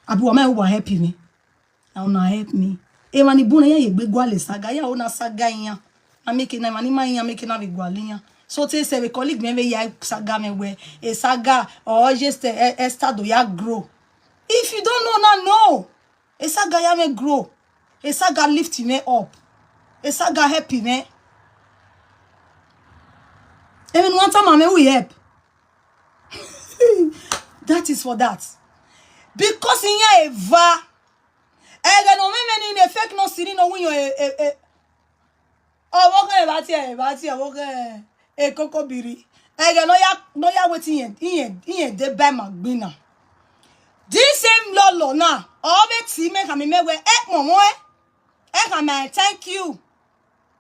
Abi wa me wa help me. Now una help me. E wa ni buna ya ye gbe gwale saga ya, ona saga ya. Na make na mani ma ya, make na be gwale ya. So te se we colleague me we ya saga me we. E saga or just e, e start do ya grow. If you don't know now, no. E saga ya me grow. E saga lift me up. E saga help me. Even one time I me we help. That is for that. Because in here eva, e ga no me me ni ne fake no siri no winyo e, e, e. Owo ke ba tie, ba tie, owo ke. E koko biri. Ege no ya, no ya wetin yen, yen, yen dey buy Magbina. This same lolo now, all the team make me me we, eh, momo, eh. Eh, come and thank you.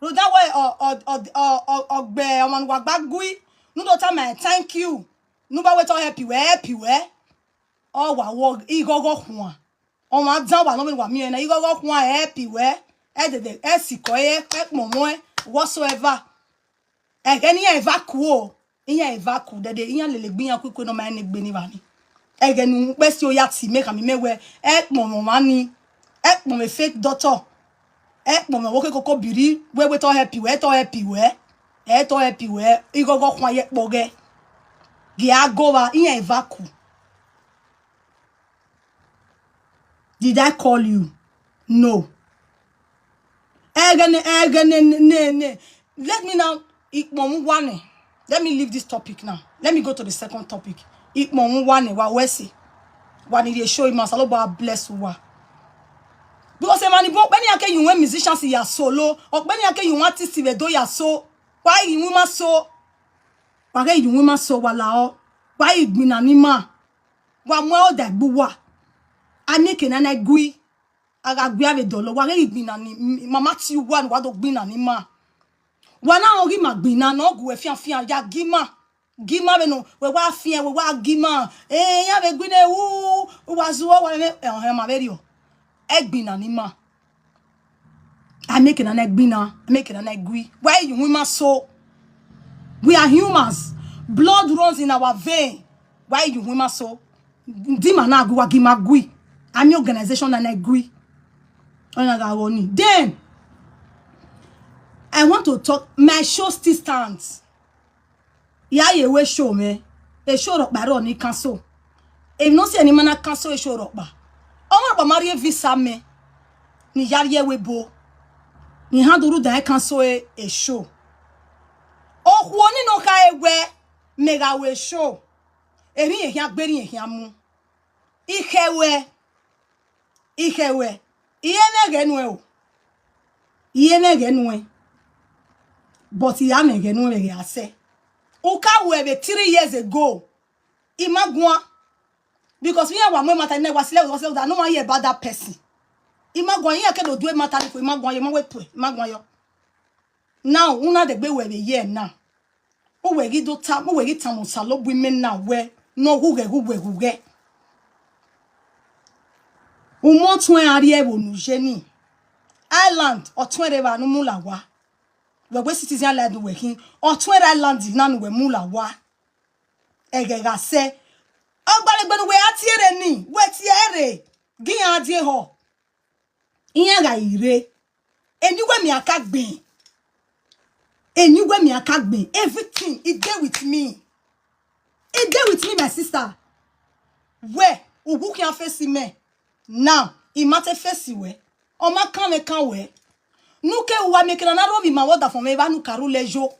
Ruda we, o, o, o, o, o, ogbe, omo wa gba gui. Nu do ta me thank you. Nu ba we to help you, help you, eh. O wa wo, igogo hua. O wa dan wa no me wa mi na, igogo hua help you, eh. E de de, e si ko, eh, e momo, eh, whatsoever. Ege ni ya evaku o. Iya evaku dede, iya lele gbiyan kwikwe no ma ene gbe ni ba ni. Ege nu pe si oya ti me kami me we, e pon mo wa ni. E pon me fake doctor. E pon me wo ke koko biri, we we to help you, e to help you, e. E to help you, e. Igogo kwa ye poge. Gi agoba, iya evaku. Did I call you? No. Ege ne, ege ne, ne, ne, ne. Let me now, ikpon wane. Let me leave this topic now. Let me go to the second topic. Ikpon wane, wa wesi. Wa ni de show ima, salo ba bless wa. Because e mani bo, beni ake you when musicians ya solo, or beni ake you want artist we do ya so. Why you woman so? Why you woman so, wala o? Why you gbin anima? Wa mo o da gbuwa. Ani ke na na gui. Aga gui ave dolo. Wa re gbin ani, mama ti wa, wa do gbin anima. Wa na o gi ma gbin na, no gu e fian fian, ya gi ma. Gi ma be no, we wa fian, we wa gi ma. Eh, ya be gbin e u, u wa zuo wa me, eh, o he ma be rio. E gbin anima. I make an egbina, I make an egui. Why you women so? We are humans. Blood runs in our vein. Why you women so? Dima na agua gimagui. I'm your organization and agree. Onagagoni. Then I want to talk. My show still stands. Ya ye we show me. E show rock by Ronnie cancel. E no see any man cancel e show rock by. Omo rock by marry visa me. Ni yari ye we bo. Ni handuru da e cancel e, e show. O huoni no ka e we mega we show. E ri e hia gberi e hia mu. Ikewe. Ikewe. Iye me genu e o. Iye me genu e. But iya me genu e ge ase. Uka we be three years ago. Imagwa. Because we are one matter never slave was that no one hear about that person. Imagwa ya ke do do matter for imagwa ye mo we to imagwa yo. Now una de gbe we be here now. O we gi do ta, o we gi ta mo salo bu me na we. No hu ge hu we hu ge. Umo tun e ari e wo nu je ni. Island o tun e re ba nu mu la wa. We we citizen island we hin. O tun e re island na nu we mu la wa. Ege ga se. O gba le gbe nu we ati ere ni. We ti ere. Gi adie ho. Iya ga ire. Anywhere me akagbe. Anywhere me akagbe. Everything it dey with me. It dey with me, my sister. Where? Ubu can face me. Now, it matter face we. O ma kan me kan we. Nuke uwa me kena na robi ma woda for me ba nu karu lejo.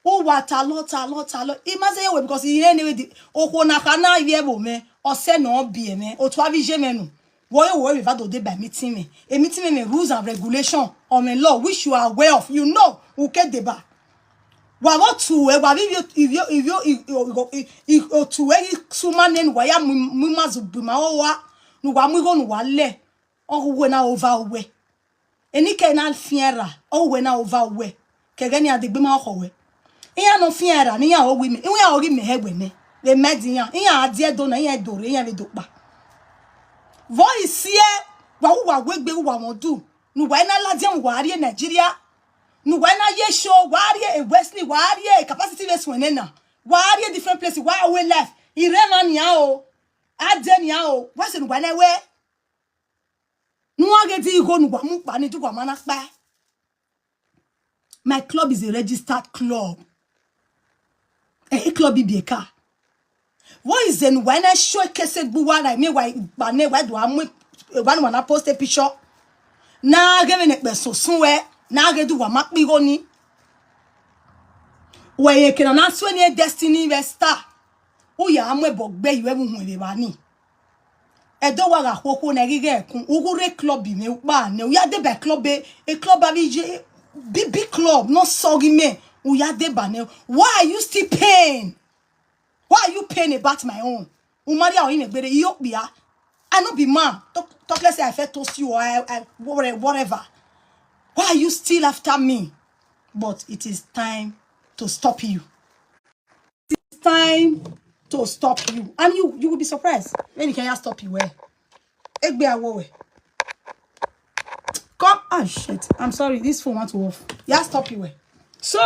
Uwa talo, talo, talo. Ima se yewe because ire ne we di. Okwo na kana ye bo me. O se no bi me. O twa bi je me nu. Wo yo wo we va do de by meeting me. A meeting me, me rules and regulation or me law which you are aware of. You know, uke deba. Wa wo tu e wa bi yo yo yo o tu e suma ne wa ya mu ma zu bi ma o wa. Nu wa mu go nu wa le. O we na over we. Eni ke na fiera. O we na over we. Ke gani adegbe ma ho we. Iya no fiera ni ya o wi me. Iya o gi me he we ne. Le me di ya. Iya adie do na iya do re iya le do pa. Vo isie wa wa we gbe wa mo du. Nu wa na la dia wa ri Nigeria. Nu wa na ye show wa ri e Wesley wa ri e capacity le sun na. Wa ri e different place wa we life. Ire ma ni a o. Ade ni a o. Wa se nu wa na we. Nu wa ge di go nu wa mu pa ni du wa ma na pa. My club is a registered club. Eh, club ibi eka. What is then when I show kese gbuwa like me why ba ne why do amu one one post a picture. Na ge me ne pe so sun we na ge du wa ma pi go ni. We ye kena na so ni destiny we star. U ya amu e bo gbe iwe mu hun le ba ni. Edo wa ga koko na gige kun. Ugu re club me u pa ne. U ya de be club e, e club abi je. big big club, no sorry me. Uya de bane. Why are you still paying? Why are you paying about my own? Umaria or in a bere, you be. I no be man. Talk, talk let's say I felt toast you or I, I whatever. Why are you still after me? But it is time to stop you. It's time to stop you. And you you will be surprised when you can stop you. Where? Egbe awowe. Come, ah, shit. I'm sorry. This phone wants to off. Yeah, stop you. Eh. So,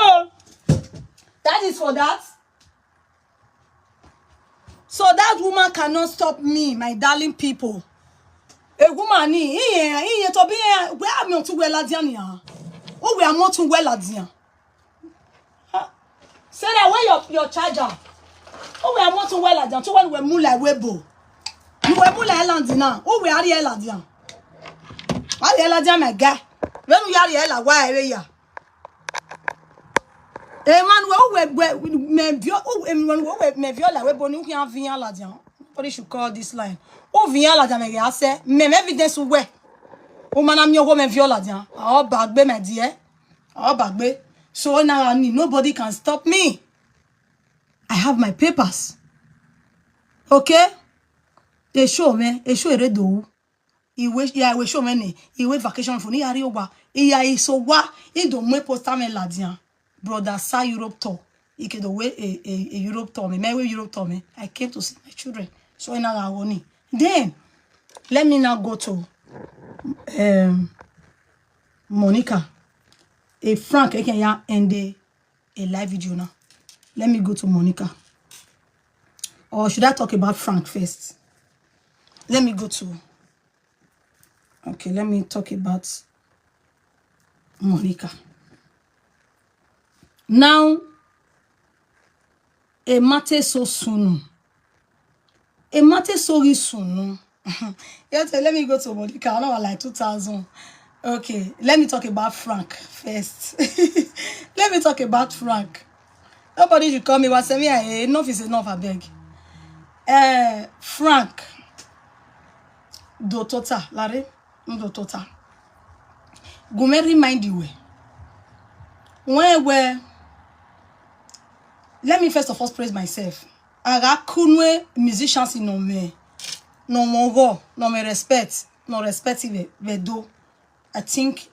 that is for that. So that woman cannot stop me, my darling people. A woman, he, he, he, to be, where am I to well at Diana? Oh, we are more to well at Diana. Sarah, where your, your charger? Oh, we are more to well at Diana. To well we mula webo. You were mula land now. Oh, we are here land now. Are here land, my guy? When we are here, why are you? Emmanuel, we we me vio, oh, Emmanuel, we me vio la we boni uki an vian la dian. Nobody should call this line. Oh, vian la dian me ya se, me me evidence we. Oh, man, I'm your home and viola dian. Oh, bagbe, my dear. Oh, bagbe. So now I need nobody can stop me. I have my papers. Okay? They show me, they show it do. Iwe ya iwe show me ni iwe vacation for ni ari owa. Iya iso wa ido mwe posta me ladian. Brother sa Europe tour. Ike do we a, a, a Europe tour me. Me we Europe tour me. I came to see my children. So ina ga woni. Then let me now go to um Monica. A Frank eke ya end a, a live video now. Let me go to Monica. Or should I talk about Frank first? Let me go to Okay, let me talk about Monica. Now, a matter so soon. A matter so soon. Yes, let me go to Monica. I know like two thousand. Okay, let me talk about Frank first. Let me talk about Frank. Nobody should call me. What's me? Enough is enough, I beg. Uh, Frank. Dotota, Larry, Dotota. Gume remind you. When we let me first of all praise myself. Aga kunwe musicians in no me. No more go, no me respect, no respect even we do. I think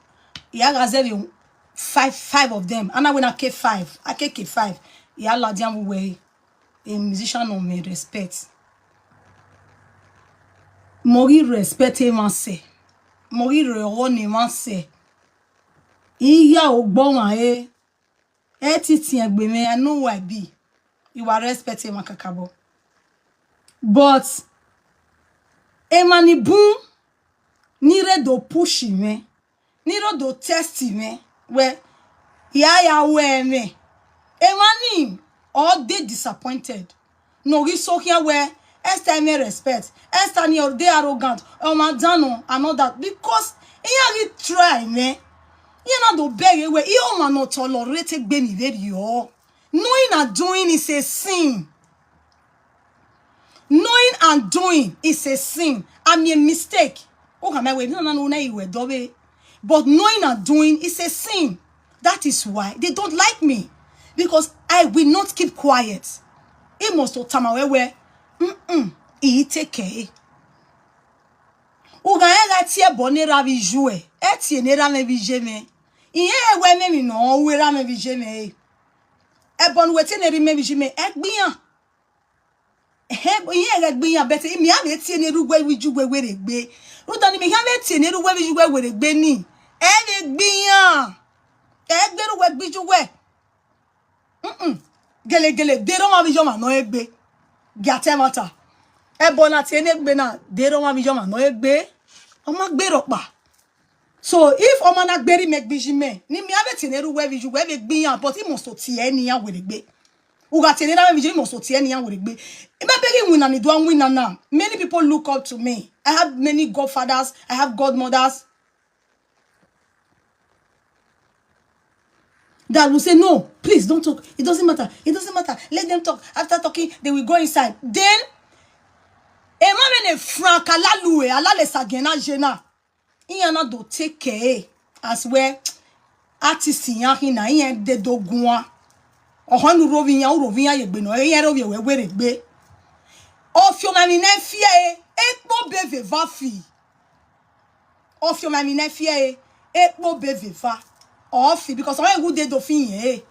Yaga Zevi five five of them. And I win a K five, a K K five. Yala Diam way. A musician of me respect. Mori respect him and say. Mori re one him and say. Iya ogbon e. E ti ti egbe me, I know who I be. You are respect him and kakabo. But Emani boom. Nire do push me. Niro do test me. We ya ya we me. Emani all day disappointed. No, he so here where Esther me respect. Esther ni all day arrogant. Oh my dano and all that because he only try me. You know do beg away. He oh man not tolerate be me very yo. Knowing and doing is a sin. Knowing and doing is a sin. I'm a mistake. Oh, come away. No, no, no, no, you were dobe. But knowing and doing is a sin. That is why they don't like me. Because I will not keep quiet. He must to tamawe where. Mm-mm. He take care. Uga ega tie bonera vijue. Etie nera me vijeme. Iye ewe me mi no wera me vijeme. Ebon wete neri me vijeme. Egbiyan. He, iye egbiyan bete mi ave tie neru we viju we were gbe. Ruda ni mi ave tie neru we viju we were gbe ni. Egbiyan. Egberu we gbiju we. Mm-mm. Gele gele dero ma vision ma no egbe. Giate mata. Ebona tie ne gbe na dero ma vision ma no egbe. Oma gbe ropa. So if oma na gberi me gbiji me, ni mi ave tie neru we viju we be gbiyan but he must to tie ni ya were gbe. Uga tie neru we viju he must to tie ni ya were gbe. Ibe begi win na ni do win na na. Many people look up to me. I have many godfathers, I have godmothers. That will say, "No, please don't talk. It doesn't matter. It doesn't matter. Let them talk. After talking, they will go inside." Then, a man in a frank, alalue, alale sagena jena. He are not to take care as well. Artist yan hina, yan de dogun a. Oho nu ro vi yan, u ro vi yan ye gbe no, yan ro vi we we re gbe. Ofio ma mi ne fie e, e po be ve va fi. Ofio ma mi ne fie e, e po be ve va. Ofi, because o en gu de do fi yen e.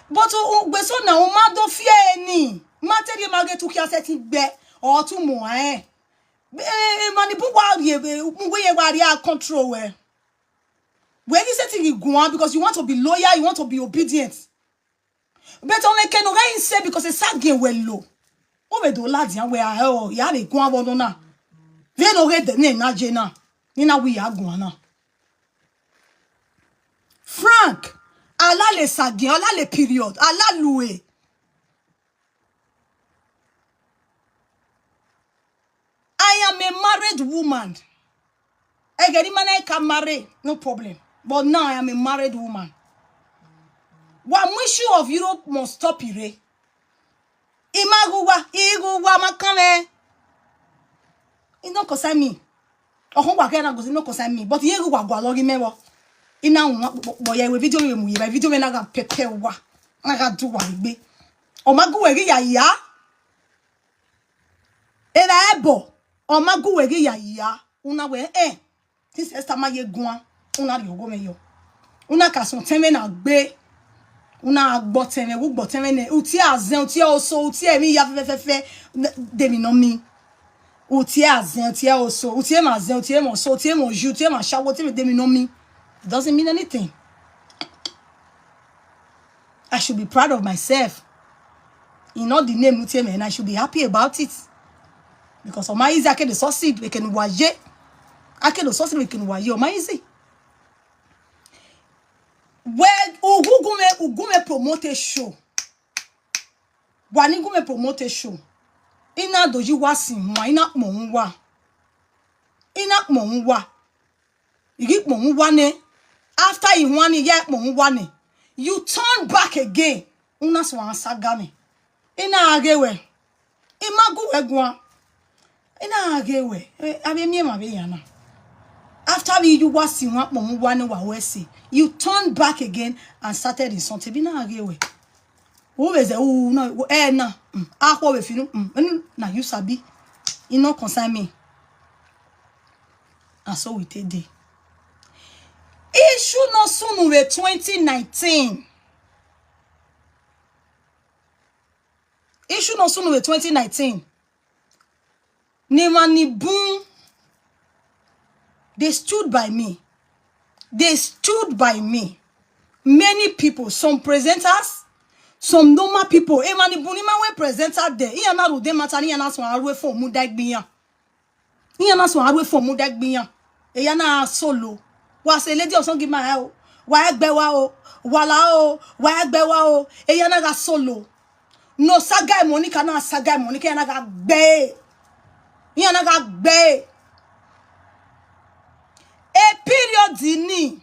But o, o gbe so na o ma do fie e ni. Ma te ri ma ge tu ki a se ti gbe. O tu mo e. E, e, ma ni bu wa ri e, e, mu we ye wa ri a control we. We ni se ti ri gun a because you want to be loyal, you want to be obedient. But o me ke no ga in se because e sa ge we lo. O be do la di a we a e o, ya le gun a wo no na. Ve no ge de ne na je na. Ni na wi ya gun a na. Frank, ala le sa ge, ala le period, ala lu e. I am a married woman. Ege ni ma na ka marry, no problem. But now I am a married woman. Wa mu issue of Europe must stop ire. Imaguwa, iguwa makame. It no concern me. Ohun wa ke na go no concern me. But ye gu wa gwa lo gi me wo. Ina un bo ye we video we mu ye ba video me na ga pepe wa. Na ga du wa gbe. O ma gu we gi ya ya. E na ebo. O ma gu we gi ya ya. Una we eh. This Esther ma ye gwan. Una ri ogo me yo. Una ka sun teme na gbe. Una gbo teme, wu gbo teme ne. Uti azen, uti oso, uti emi ya fe fe fe. De mi no mi. Uti azen, uti oso, uti ma zen, uti mo so, uti mo ju, uti ma shawo, uti de mi no mi. It doesn't mean anything. I should be proud of myself. In all the name uti me, and I should be happy about it. Because o ma easy ake the succeed we can waje. Ake the succeed we can waje. O ma easy. We ugugume ugume promote show. Wa ni gume promote show. Ina doji wa sin wa, ina pon wa. Ina pon wa. Igi pon wa ne. After i wa ni ye pon wa ne. You turn back again. Una so an saga me. Ina age we. Imagu we gwan. Ina age we. Eh, abi mi ma be yana. After we you wa sin wa pon wa ne wa we si. You turn back again and started insulting. Bi na age we. Who is the who no eh na. Mm. Akwo we finu. Mm. Mm, na you sabi. It no concern me. And so we take day. Issue no sunu we twenty nineteen. Issue no sunu we twenty nineteen. Ni ma ni boom. They stood by me. They stood by me. Many people, some presenters, some normal people. E ma ni boom ni ma we presenter there. Iya na ru de mata ni iya na so aru e fo mu da gbiyan. Iya na so aru e fo mu da gbiyan. E ya na solo. Wa se lady osan gi ma e o. Wa egbe wa o. Wa la o. Wa egbe wa o. E ya na ga solo. No saga e Monica na saga e Monica ya na ga gbe. Ya na ga gbe. E period ni.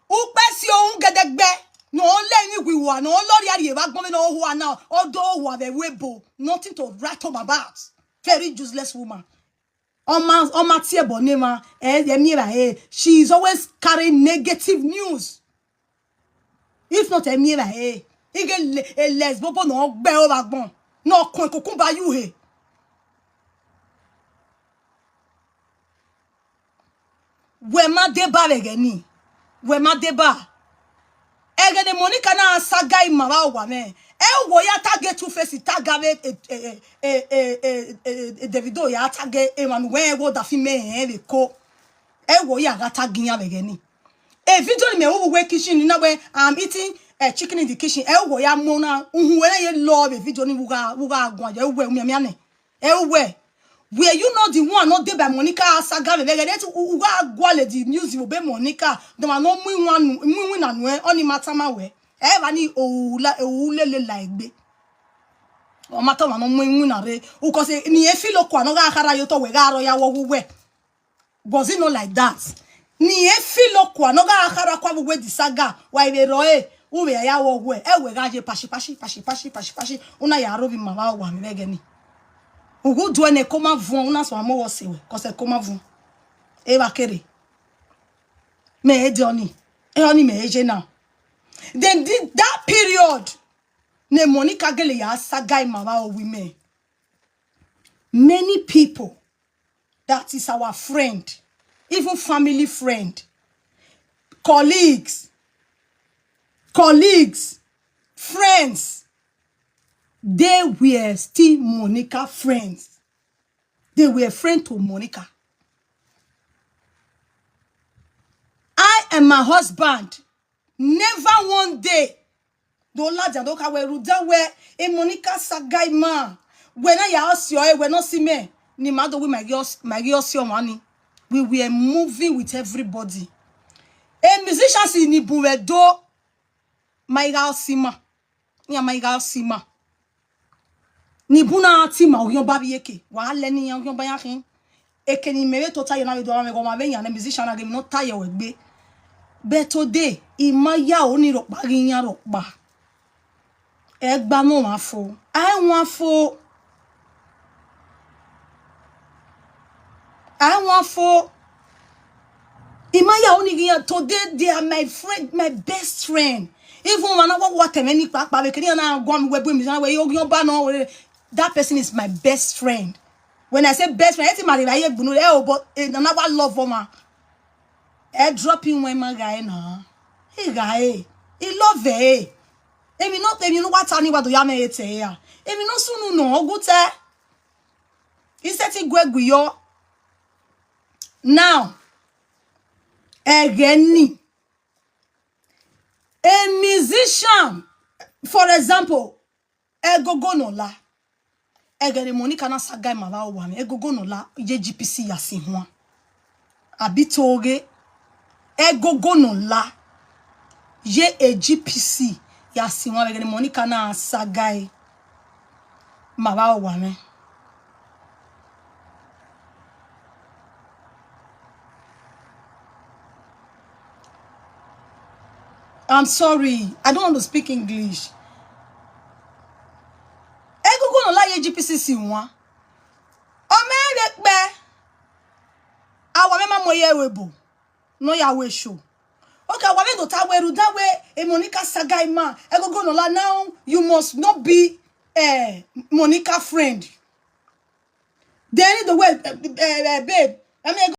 Upe si ohun gedegbe. No le ni wiwa, no lori ari e ba gbon mi no huwa na. Odo huwa ve webo. Nothing to write home about. Very useless woman. Oma oma tie bo ne ma. Eh, eh, mi ra eh. She is always carrying negative news. If not, eh, mi ra eh. Ige le, eh, lesbo bo no gbe o ba gbon. No kun kunkun ba you he. We ma de ba we geni. We ma de ba. Ege de Monica na saga ima wa wa me. E wo ya tage Two Face taga we e e e e e e e Davido ya tage e manu we wo da fi me e we ko. E wo ya ga tagi ya we geni. E video ni me wo we kitchen ni na we I'm eating a chicken in the kitchen. E wo ya mo na uhun we na ye lo we video ni wo ga wo ga gwan je we mi mi ane. Ewe, were you not the one not dey by Monica saga vevere? That u ga gwale the news wo be Monica. The man no mu wanu mu wina nu e oni matama we. E ba ni o la e o lele la egbe. O matama no mu wina re. U ko se ni e filo kwa no ga kara yo to we ga ro ya wo we. Was it not like that? Ni e filo kwa no ga akara kwa bu we di saga wa ibe ro e u be ya wo we e we ga je pashi pashi pashi pashi pashi pashi una ya ro bi mama wa mi bege ni. Ugu duene koma vun una so amo wo se we, 'cause e koma vun. E ba kere. Me e de oni. E oni me e je now. Then the, that period, ne Monica gele ya sagai mama o women. Many people that is our friend, even family friend, colleagues, colleagues, friends, they were still Monica friends. They were friend to Monica. I and my husband never one day do la dia do ka we ru da we e Monica sagai ma. We na ya osio e we no si me. Ni ma do we my girls, my girls yo money. We were moving with everybody. A musician si ni bu we do my girl sima. Ya my girl sima. Ni bu na ti ma oyon ba bi eke. Wa le ni yan oyon ba ya kin. Eke ni mere to tayo na we do ma me go ma be yan musician na ge mi no tayo we gbe. But today, i ma ya o ni ro pa gi yan ro pa. E gba mo wa fo. I want fo. I want fo. I ma ya o ni gi yan today, they are my friend, my best friend. Even when I walk what many pa pa we kini na go mi we bu mi na we yo yo ba no we. That person is my best friend. When I say best friend, eti ma re ye gbunu e o but e na wa love o ma. E drop in when ma guy na. He guy. He love e. Emi no emi no wa ta ni wa do ya me ete ya. Emi no sunu no ogute. He said he gwe guyo. Now, again, a musician, for example, Egogo no la. Egere Monica na sagai ma ba wa me. Egogo no la ye G P C ya si hwa. Abi toge. Egogo no la ye a G P C ya si hwa. Egere Monica na sagai ma ba wa me. I'm sorry, I don't want to speak English. Egungun no la ye G P C C one. O me re pe. Awa me ma mo ye we bo. No ya we show. Okay, awa me do ta we ru da we e Monica sagai ma. Egungun no la now you must not be eh Monica friend. Then the way eh, eh, eh, babe. I mean,